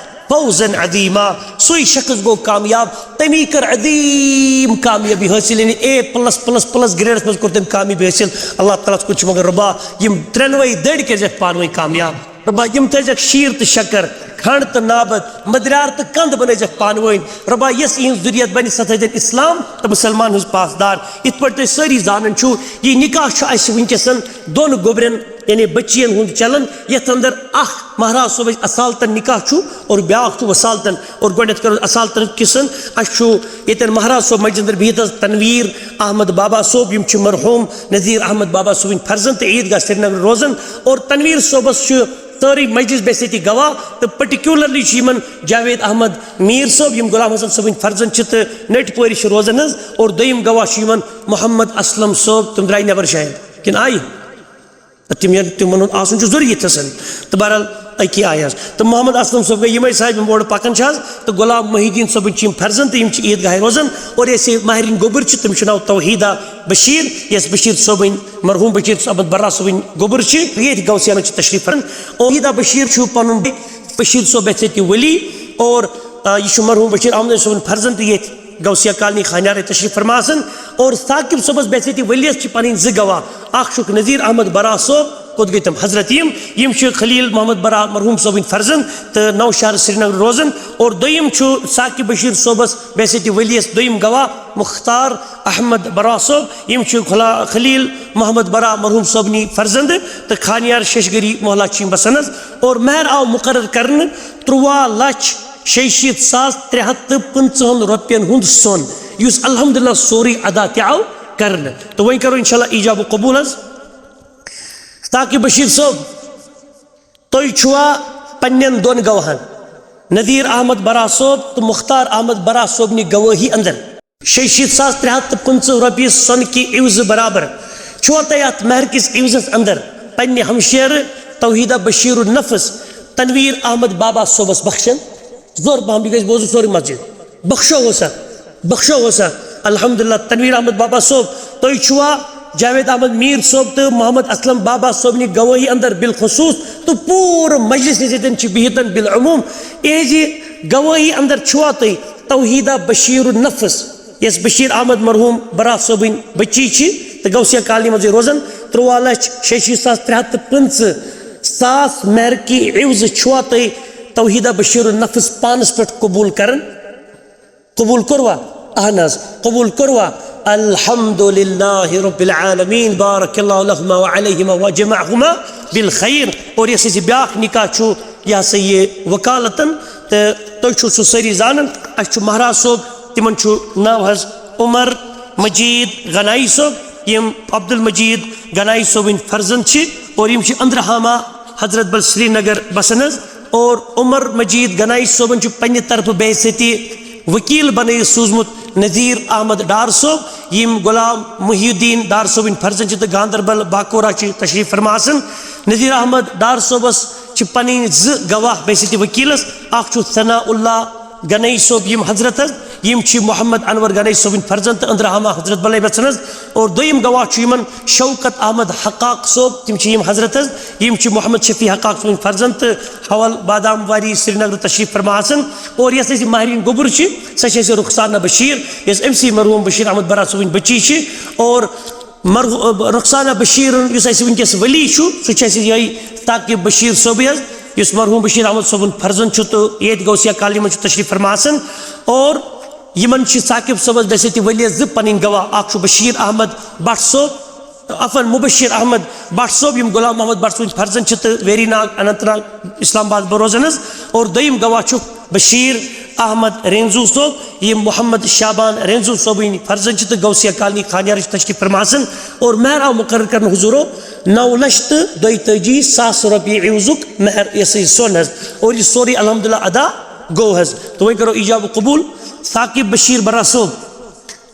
فوزا عظیما، سُے شخص گوٚو کامیاب، تٔمی کٔر عظیٖم کامیٲبی حٲصِل، یعنی A plus plus plus grades منٛز کوٚر تٔمۍ کامیٲبی حٲصِل۔ اللہ تعالیٰ ہس کُن چھِ مگر رۄبا، یِم ترٛٮ۪نوَے دٔرۍ کٔرۍزٮ۪کھ پانہٕ ؤنۍ کامیاب۔ رۄبا، یِم تھٲیزٮ۪کھ شیٖر تہٕ شکر، کھنٛڈ تہٕ نابت، مٔدریار تہٕ کَنٛد بنٲیزٮ۪کھ پانہٕ ؤنۍ۔ رۄبا، یۄس یِہٕنٛز ذُریت بنہِ، سۄ تھٲیزٮ۪ن اِسلام تہٕ مُسلمان ہٕنٛز پاسدار۔ یِتھ پٲٹھۍ تُہۍ سٲری زانان چھِو، یہِ نکاح چھُ اَسہِ وٕنکیٚسن دۄن گوٚبرٮ۪ن، یعنی بٔچِیَن ہُنٛد چلان، یَتھ اندر اکھ مہراز صٲب اَسہِ اصالتن نکاح چھُ اور بیٛاکھ چھُ وصالتن۔ اور گۄڈٕنٮ۪تھ کَرو اصالتن کِسن۔ اَسہِ چھُ ییٚتٮ۪ن مہراز صٲب مسجد اندر بِہِتھ حظ تنویر احمد بابا صٲب، یِم چھِ مرحوم نذیر احمد بابا صٲبٕنۍ فرزند تہٕ عیٖد گاہ سرینگر روزان۔ اور تنویر صٲبس چھُ سٲرٕے مجلس بحثیتی گواہ، تہٕ پٔٹِکیوٗلرلی چھِ یِمن جاوید احمد میٖر صٲب، یِم غلام حسن صٲبٕنۍ فرزند چھِ تہٕ نٔٹۍ پورِ چھِ روزان حظ، اور دوٚیِم گواہ چھُ یِمن محمد اسلم صٲب، تِم درٛاے نٮ۪بر شاید، کِنہٕ آیہِ؟ تہٕ تِم یَن، تِمن ہُنٛد آسُن چھُ ضروٗری ییٚتہِ حظ۔ تہٕ بہرحال أکی آیہِ حظ۔ تہٕ محمد اسلم صٲب گٔے یِمے صاحب، یِم اورٕ پکان چھِ حظ، تہٕ غلام محی الدین صٲبٕنۍ چھِ یِم فرزند تہٕ یِم چھِ عیٖد گاہہِ روزان، اور یۄس یہِ مہرِنۍ گوٚبُر چھِ، تٔمِس چھُ ناو توحیدہ بشیٖر، یۄس بشیٖر صٲبٕنۍ، مرحوم بشیٖر احمد برا صٲبٕنۍ گوٚبُر چھِ، ییٚتہِ غوثیانہ چھِ تشریٖف فرما۔ اور توحیدہ بشیٖر چھُ پنُن بشیٖر صٲب یَتھ سۭتۍ یہِ ولی، اور، آ، یہِ چھُ مرحوم بشیٖر احمد صٲبُن فرزند تہٕ ییٚتہِ غوثیہ کالنی خانیارے تشریٖف فرما آسان۔ اور ثاقب صٲبس بحثیت ولیس چھِ پنٕنۍ زٕ گواہ، اکھ چھُکھ نذیر احمد برا صٲب، کوٚت گٔے تِم حضرت یِم، یِم چھِ خلیل محمد برا مرحوم صٲبٕنۍ فرزند تہٕ نوشہر سرینگر روزان، اور دوٚیِم چھُ ثاقب بشیٖر صٲبس بحثیت ولیس دوٚیِم گواہ مختار احمد برا صٲب، یِم چھِ خلا-، خلیل محمد برا مرحوم صٲبنی فرزند تہٕ خانیار شیشگری محلہ چھِ یِم بسان حظ۔ اور مہر آو مقرر کرنہٕ تُرٛواہ لچھ شیٚیہِ شیٖتھ ساس ترٛےٚ ہَتھ تہٕ پٕنٛژٕہَن رۄپیَن ہُنٛد سۄن، یُس الحمدللہ سورُے ادا تہِ آو کرنہٕ۔ تہٕ وۄنۍ کرو انشاءاللہ ایجاب و قبول حظ۔ ثاقب بشیٖر صٲب، تُہۍ چھُوا پننٮ۪ن دۄن گواہن، نذیر احمد برا صٲب تہٕ مختار احمد برا صٲبنہِ گوٲہی اندر، شیٚیہِ شیٖتھ ساس ترٛےٚ ہَتھ تہٕ پٕنٛژٕہ رۄپیہِ سۄنہٕ کہِ عِوزٕ برابر، چھُوا تۄہہِ اتھ مہر کِس عِوزس اندر پننہِ ہمشیرٕ توحیدہ بشیر النفس تنویر احمد بابا صٲبس بخشن؟ زور پہم، یہِ گژھِ بوزُن سورُے مسجد۔ بخشو ہو سا، بخشو ہو سا۔ الحمدللہ، تنویر احمد بابا صٲب، تُہۍ چھُوا جاوید احمد میٖر صٲب تہٕ محمد اسلم بابا صٲبنہِ گوٲہی اندر بالخصوص تہٕ پوٗرٕ مجلس ییٚتٮ۪ن چھِ بِہِتھ بالعموم، یِہٕنٛزِ گوٲہی اندر چھُوا تُہۍ توحیدہ بشیر النفس، یۄس بشیر احمد مرحوم برا صٲبٕنۍ بچی چھِ تہٕ غوثیہ کالنی منٛزٕے روزان، تُرٛواہ لچھ شیٚیہِ شیٖتھ ساس ترٛےٚ ہتھ تہٕ پٕنٛژٕہ ساس مہر کی عوض چھُوا تُہۍ توحیدہ بشیر النفس پانس پٮ۪ٹھ قبول کران؟ قبول کوٚروا؟ اہن حظ، قبول کوٚروا؟ الحمدللہ رب العالمین، بارک اللہ لہما و علیہما و جمعہما بالخیر۔ اور یۄس یہِ بیاکھ نکاح چھُ، یہِ ہسا یہِ وکالتن، تہٕ تُہۍ چھِو سُہ سٲری زانان۔ اَسہِ چھُ مہراز صٲب، تِمن چھُ ناو حظ عمر مجید غنائی صٲب، یِم عبدالمجید غنائی صٲبٕنۍ فرزند چھِ، اور یِم چھِ اندرہامہ حضرت بل سرینگر بسان حظ۔ اور عمر مجید غنائی صٲبن چھُ پننہِ طرفہٕ بحیثیت وکیل بنٲیِتھ سوٗزمُت نذیر احمد ڈار صٲب، یِم غلام محی الدین ڈار صٲبٕنۍ فرزند چھِ تہٕ گاندربل باکورہ چھِ تشریف فرما آسان۔ نذیر احمد ڈار صٲبس چھِ پنٕنۍ زٕ گواہ بحیثیت وکیلس، اکھ چھُ ثناء اللہ غنائی صٲب، یِم حضرت حظ، یِم چھِ محمد انور غنائی صٲبٕنۍ فرزند تہٕ اندرہامہ حضرت بلے بسان حظ۔ اور دوٚیِم گواہ چھُ یِمن شوکت احمد حقاق صٲب، تِم چھِ یِم حضرت حظ، یِم چھِ محمد شفیع حقاق صٲبٕنۍ فرزند تہٕ حول بادام واری سرینگر تشریف فرما آسان۔ اور یۄس اَسہِ ماہرین گوٚبُر چھِ، سۄ چھِ اَسہِ رخسانہ بشیر، یۄس أمۍ سی مرحوم بشیر احمد برا صٲبٕنۍ بچی چھِ۔ اور مرحو-، رخسانہ بشیرن یُس اَسہِ وٕنکیٚس ولی چھُ، سُہ چھُ اَسہِ یِہوٚے ثاقب بشیر صٲبٕے حظ، یُس مرحوم بشیر احمد صٲبُن فرزند چھُ تہٕ ییٚتہِ غوثیہ کالنی منٛز چھُ تشریف فرما آسان۔ اور یِمن چھِ ثاقب صٲبس بحیثیت ولی زٕ پنٕنۍ گواہ، اکھ چھُ بشیر احمد بٹ صٲب، عفواً مبشر احمد بٹ صٲب، یِم غلام محمد بٹ صٲبٕنۍ فرزند چھِ تہٕ ویری ناگ، اننت ناگ، اسلام آباد بروزان حظ۔ اور دوٚیِم گواہ چھُ بشیر احمد رینزو صٲب، یِم محمد شعبان رینزو صٲبٕنۍ فرزند چھِ تہٕ غوثیہ کالنی خانیارٕچ تشریف فرما آسان۔ اور مہر آو مقرر کرنہٕ حضوٗرو نو لچھ تہٕ دۄیتٲجی ساس رۄپیہِ عوضُک مہر، یہِ ہسا یہِ سۄن حظ۔ اور یہِ سورُے الحمدللہ ادا گوٚو حظ۔ تہٕ وۄنۍ کرو ایجاب قبول۔ ثاقب بشیر برا صٲب،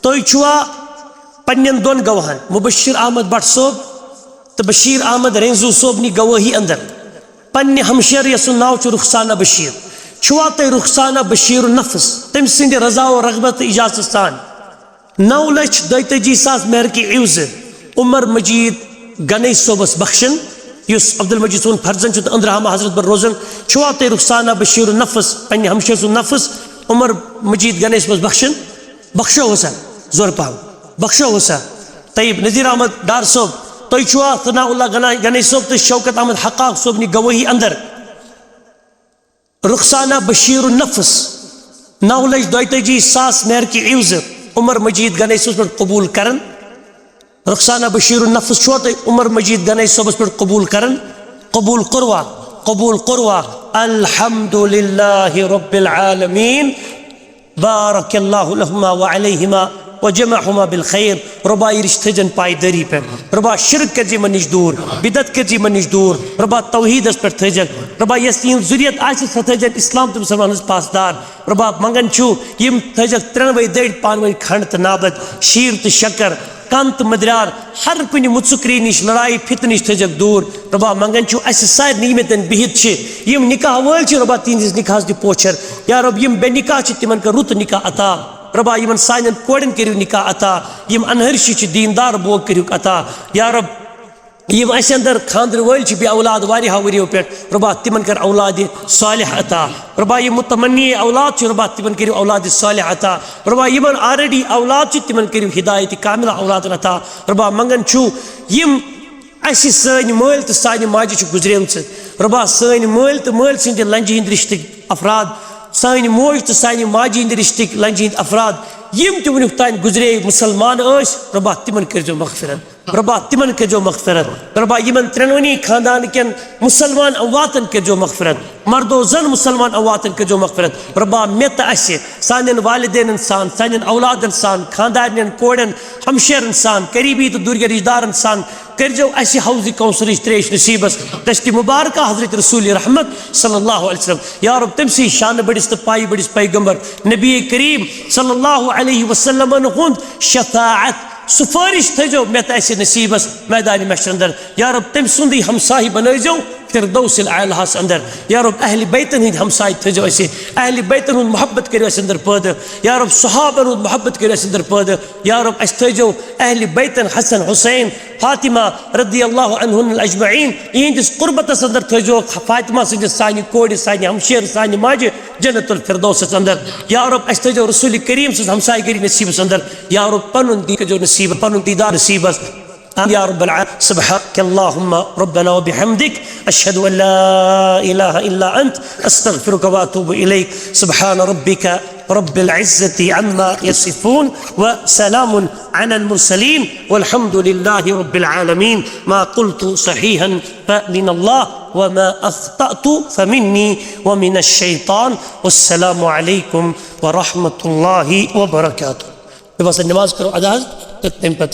تُہۍ چھُوا پننٮ۪ن دۄن گواہن مبشر احمد بٹ صٲب تہٕ بشیر احمد رینزو صٲبنہِ گوٲہی اندر پننہِ ہمشیرٕ یسُنٛد ناو چھُ رخسانہ بشیر، چھُوا تُہۍ رخسانہ بشیر النفس تٔمۍ سٕنٛدِ رضا و رغبت تہٕ اجازت سان نو لچھ دۄیتٲجی ساس مہر کہِ عوضہٕ عمر مجید گنئی صٲبس بخشن، یُس عبدالمجید سون فرزند چھُ تہٕ أنٛدرٕ ہامہ حضرت بل روزان؟ چھُوا تُہۍ رخسانہ بشیر النفس، پننہِ ہمشیر سُنٛد نفس، عمر مجید گنئی صٲبس بخشن؟ بخشو ہسا، زور پہم، بخشو ہسا۔ طیب نذیر احمد ڈار صٲب، تُہۍ چھُوا ثناء اللہ گنا-، گنئی صٲب تہٕ شوکت احمد حقاق صٲبنہِ گوٲہی اندر رخسانہ بشیر النفس نو لچھ دۄیتٲجی ساس مہر کہِ عوضہٕ عمر مجید گنئی صٲبس پٮ۪ٹھ قبول کران؟ رخسانہ بشیر النفس چھُوا تُہۍ عمر مجید گنئی صٲبس پٮ۪ٹھ قبول کران؟ قبول کوٚروا؟ قبول کوٚروا؟ الحمدللہ رب العالمین، بارک اللہ لہما و علیہما و جمعہما بالخیر۔ رۄبا، یہِ رِشتہٕ تھٲیزٮ۪ن پایدٲری پٮ۪ٹھ۔ رۄبا، شرک کٔرزِ یِمن نِش دوٗر، بدعت کٔرزِ یِمن نِش دوٗر۔ رۄبا، توحیٖدس پٮ۪ٹھ تھٲیزٮ۪کھ۔ رۄبا، یۄس تہِ یِہٕنٛز ذُریت آسہِ، سۄ تھٲیزٮ۪ن اسلام تہٕ مُسلمانن ہٕنٛز پاسدار۔ رۄبا، منگان چھُ، یِم تھٲیزٮ۪کھ ترٛٮ۪نوَے دٔرۍ پانہٕ ؤنۍ کھنٛڈ تہٕ نابد، شیٖر تہٕ شکر، کَن تہٕ مٔدریٛار، ہر کُنہِ مُژُکری نِش، لڑایہِ فتنہٕ نِش تھٲیزٮ۪کھ دوٗر۔ رۄبا، منگان چھُ، اَسہِ سارنٕے یِم ییٚتٮ۪ن بِہِتھ چھِ، یِم نکاح وٲلۍ چھِ، رۄبا، تِہنٛدِس نکاحس دِ پوچھر۔ یا رۄب، یِم بے نکاح چھِ، تِمن کر رُت نکاح عطا۔ رۄبا، یِمن سانٮ۪ن کورٮ۪ن کٔرِو نکاح عطا، یِم انہرشہِ چھِ، دیندار بوگ کٔرِکھ عطا۔ یا رۄب، یِم اَسہِ اندر خاندر وٲلۍ چھِ بے اولاد واریاہو ؤریو پٮ۪ٹھ، رۄبا، تِمن کر اولاد صالح عطا۔ رۄبا، یِم متمنی اولاد چھِ، رۄبا، تِمن کٔرِو اولاد صالح عطا۔ رۄبا، یِمن already اولاد چھِ، تِمن کٔرِو ہدایت کاملہ اولادن عطا۔ رۄبا، منگان چھُ، یِم اَسہِ سٲنۍ مٲلۍ تہٕ سانہِ ماجہِ چھِ گُزریمژٕ، رۄبا، سٲنۍ مٲلۍ تہٕ مٲلۍ سٕنٛدِ لنجہِ ہٕنٛدۍ رِشتٕکۍ افراد، سٲنۍ موج تہٕ سانہِ ماجہِ ہٕنٛدِ رِشتٕکۍ لنجہِ ہٕنٛدۍ افراد، یِم تہِ وُنیُک تام گُزرے، مُسلمان ٲسۍ، رۄبا، تِمن کٔرۍزیو مغفرت۔ رۄبا، تِمن کٔرۍزیو مغفرت۔ رۄبا، یِمن ترٛٮ۪نوٕنی خاندان کٮ۪ن مُسلمان امواتن کٔرۍزیو مغفرت۔ مرد و زن مُسلمان امواتن کٔرۍزیو مغفرت۔ رۄبا، مےٚ تہٕ اَسہِ، سانٮ۪ن والدینن سان، سانٮ۪ن اولادن سان، خاندارنٮ۪ن کورٮ۪ن، ہمشیرن سان، قریبی تہٕ دوٗرِ رشتہٕ دارن سان کٔرۍزیو اَسہِ حوضِ کوثرٕچ ترٛیش نصیٖبس، دستِ مبارکہ حضرت رسول رحمت صلی اللہ علیہ وسلم۔ یا رب، تٔمۍ سٕے شانہٕ بٔڑِس تہٕ پایہِ بٔڑِس پیغمبر نبی کریم صلی اللہ علیہ وسلمن ہُنٛد شفاعت، سفٲرِش تھٲیزیو مےٚ تہٕ اَسہِ نصیٖبس میدانِ محشر اندر۔ یا رب، تٔمۍ سُنٛدٕے ہمسایہِ بنٲیزیو، فردوس الاعلیٰ ہس اندر۔ یا رب، اہل بیتن ہند ہمساے تھٲیزیو اسہِ، اہل بیتن ہند محبت کٔرِو اسہِ اندر پٲدٕ۔ یا رب، صحابن ہند محبت کٔرِو اسہِ اندر پٲدٕ۔ یا رب، اسہِ تھٲیزیو اہل بیتن، حسن، حسین، فاطمہ رضی اللہ عنہن اجمعین، یہندس قربتس اندر تھٲیزیو فاطمہ سٕنٛدِ سانہِ کورِ، سانہِ ہمشیر، سانہِ ماجہِ جنت الفردوسس اندر۔ یا رب، اسہِ تھٲیزیو رسول کریم سٕنٛز ہمسایگری نصیبس اندر۔ یا رب، پنُن دی کٔرزیو نصیب، پنُن دیدار نصیبس۔ آمین یا رب العالمین۔ سبحانك اللهم ربنا وبحمدك، أشهد أن لا إله إلا أنت، أستغفرك وأتوب إليك۔ سبحان ربك رب العزة عما يصفون، وسلام على المرسلين، والحمد لله رب العالمين۔ ما قلت صحيحا فمن الله، وما أخطأت فمني ومن الشيطان۔ والسلام عليكم ورحمة الله وبركاته۔ مےٚ باسان، نماز کرو ادا حظ، تہٕ تَمہِ پتہٕ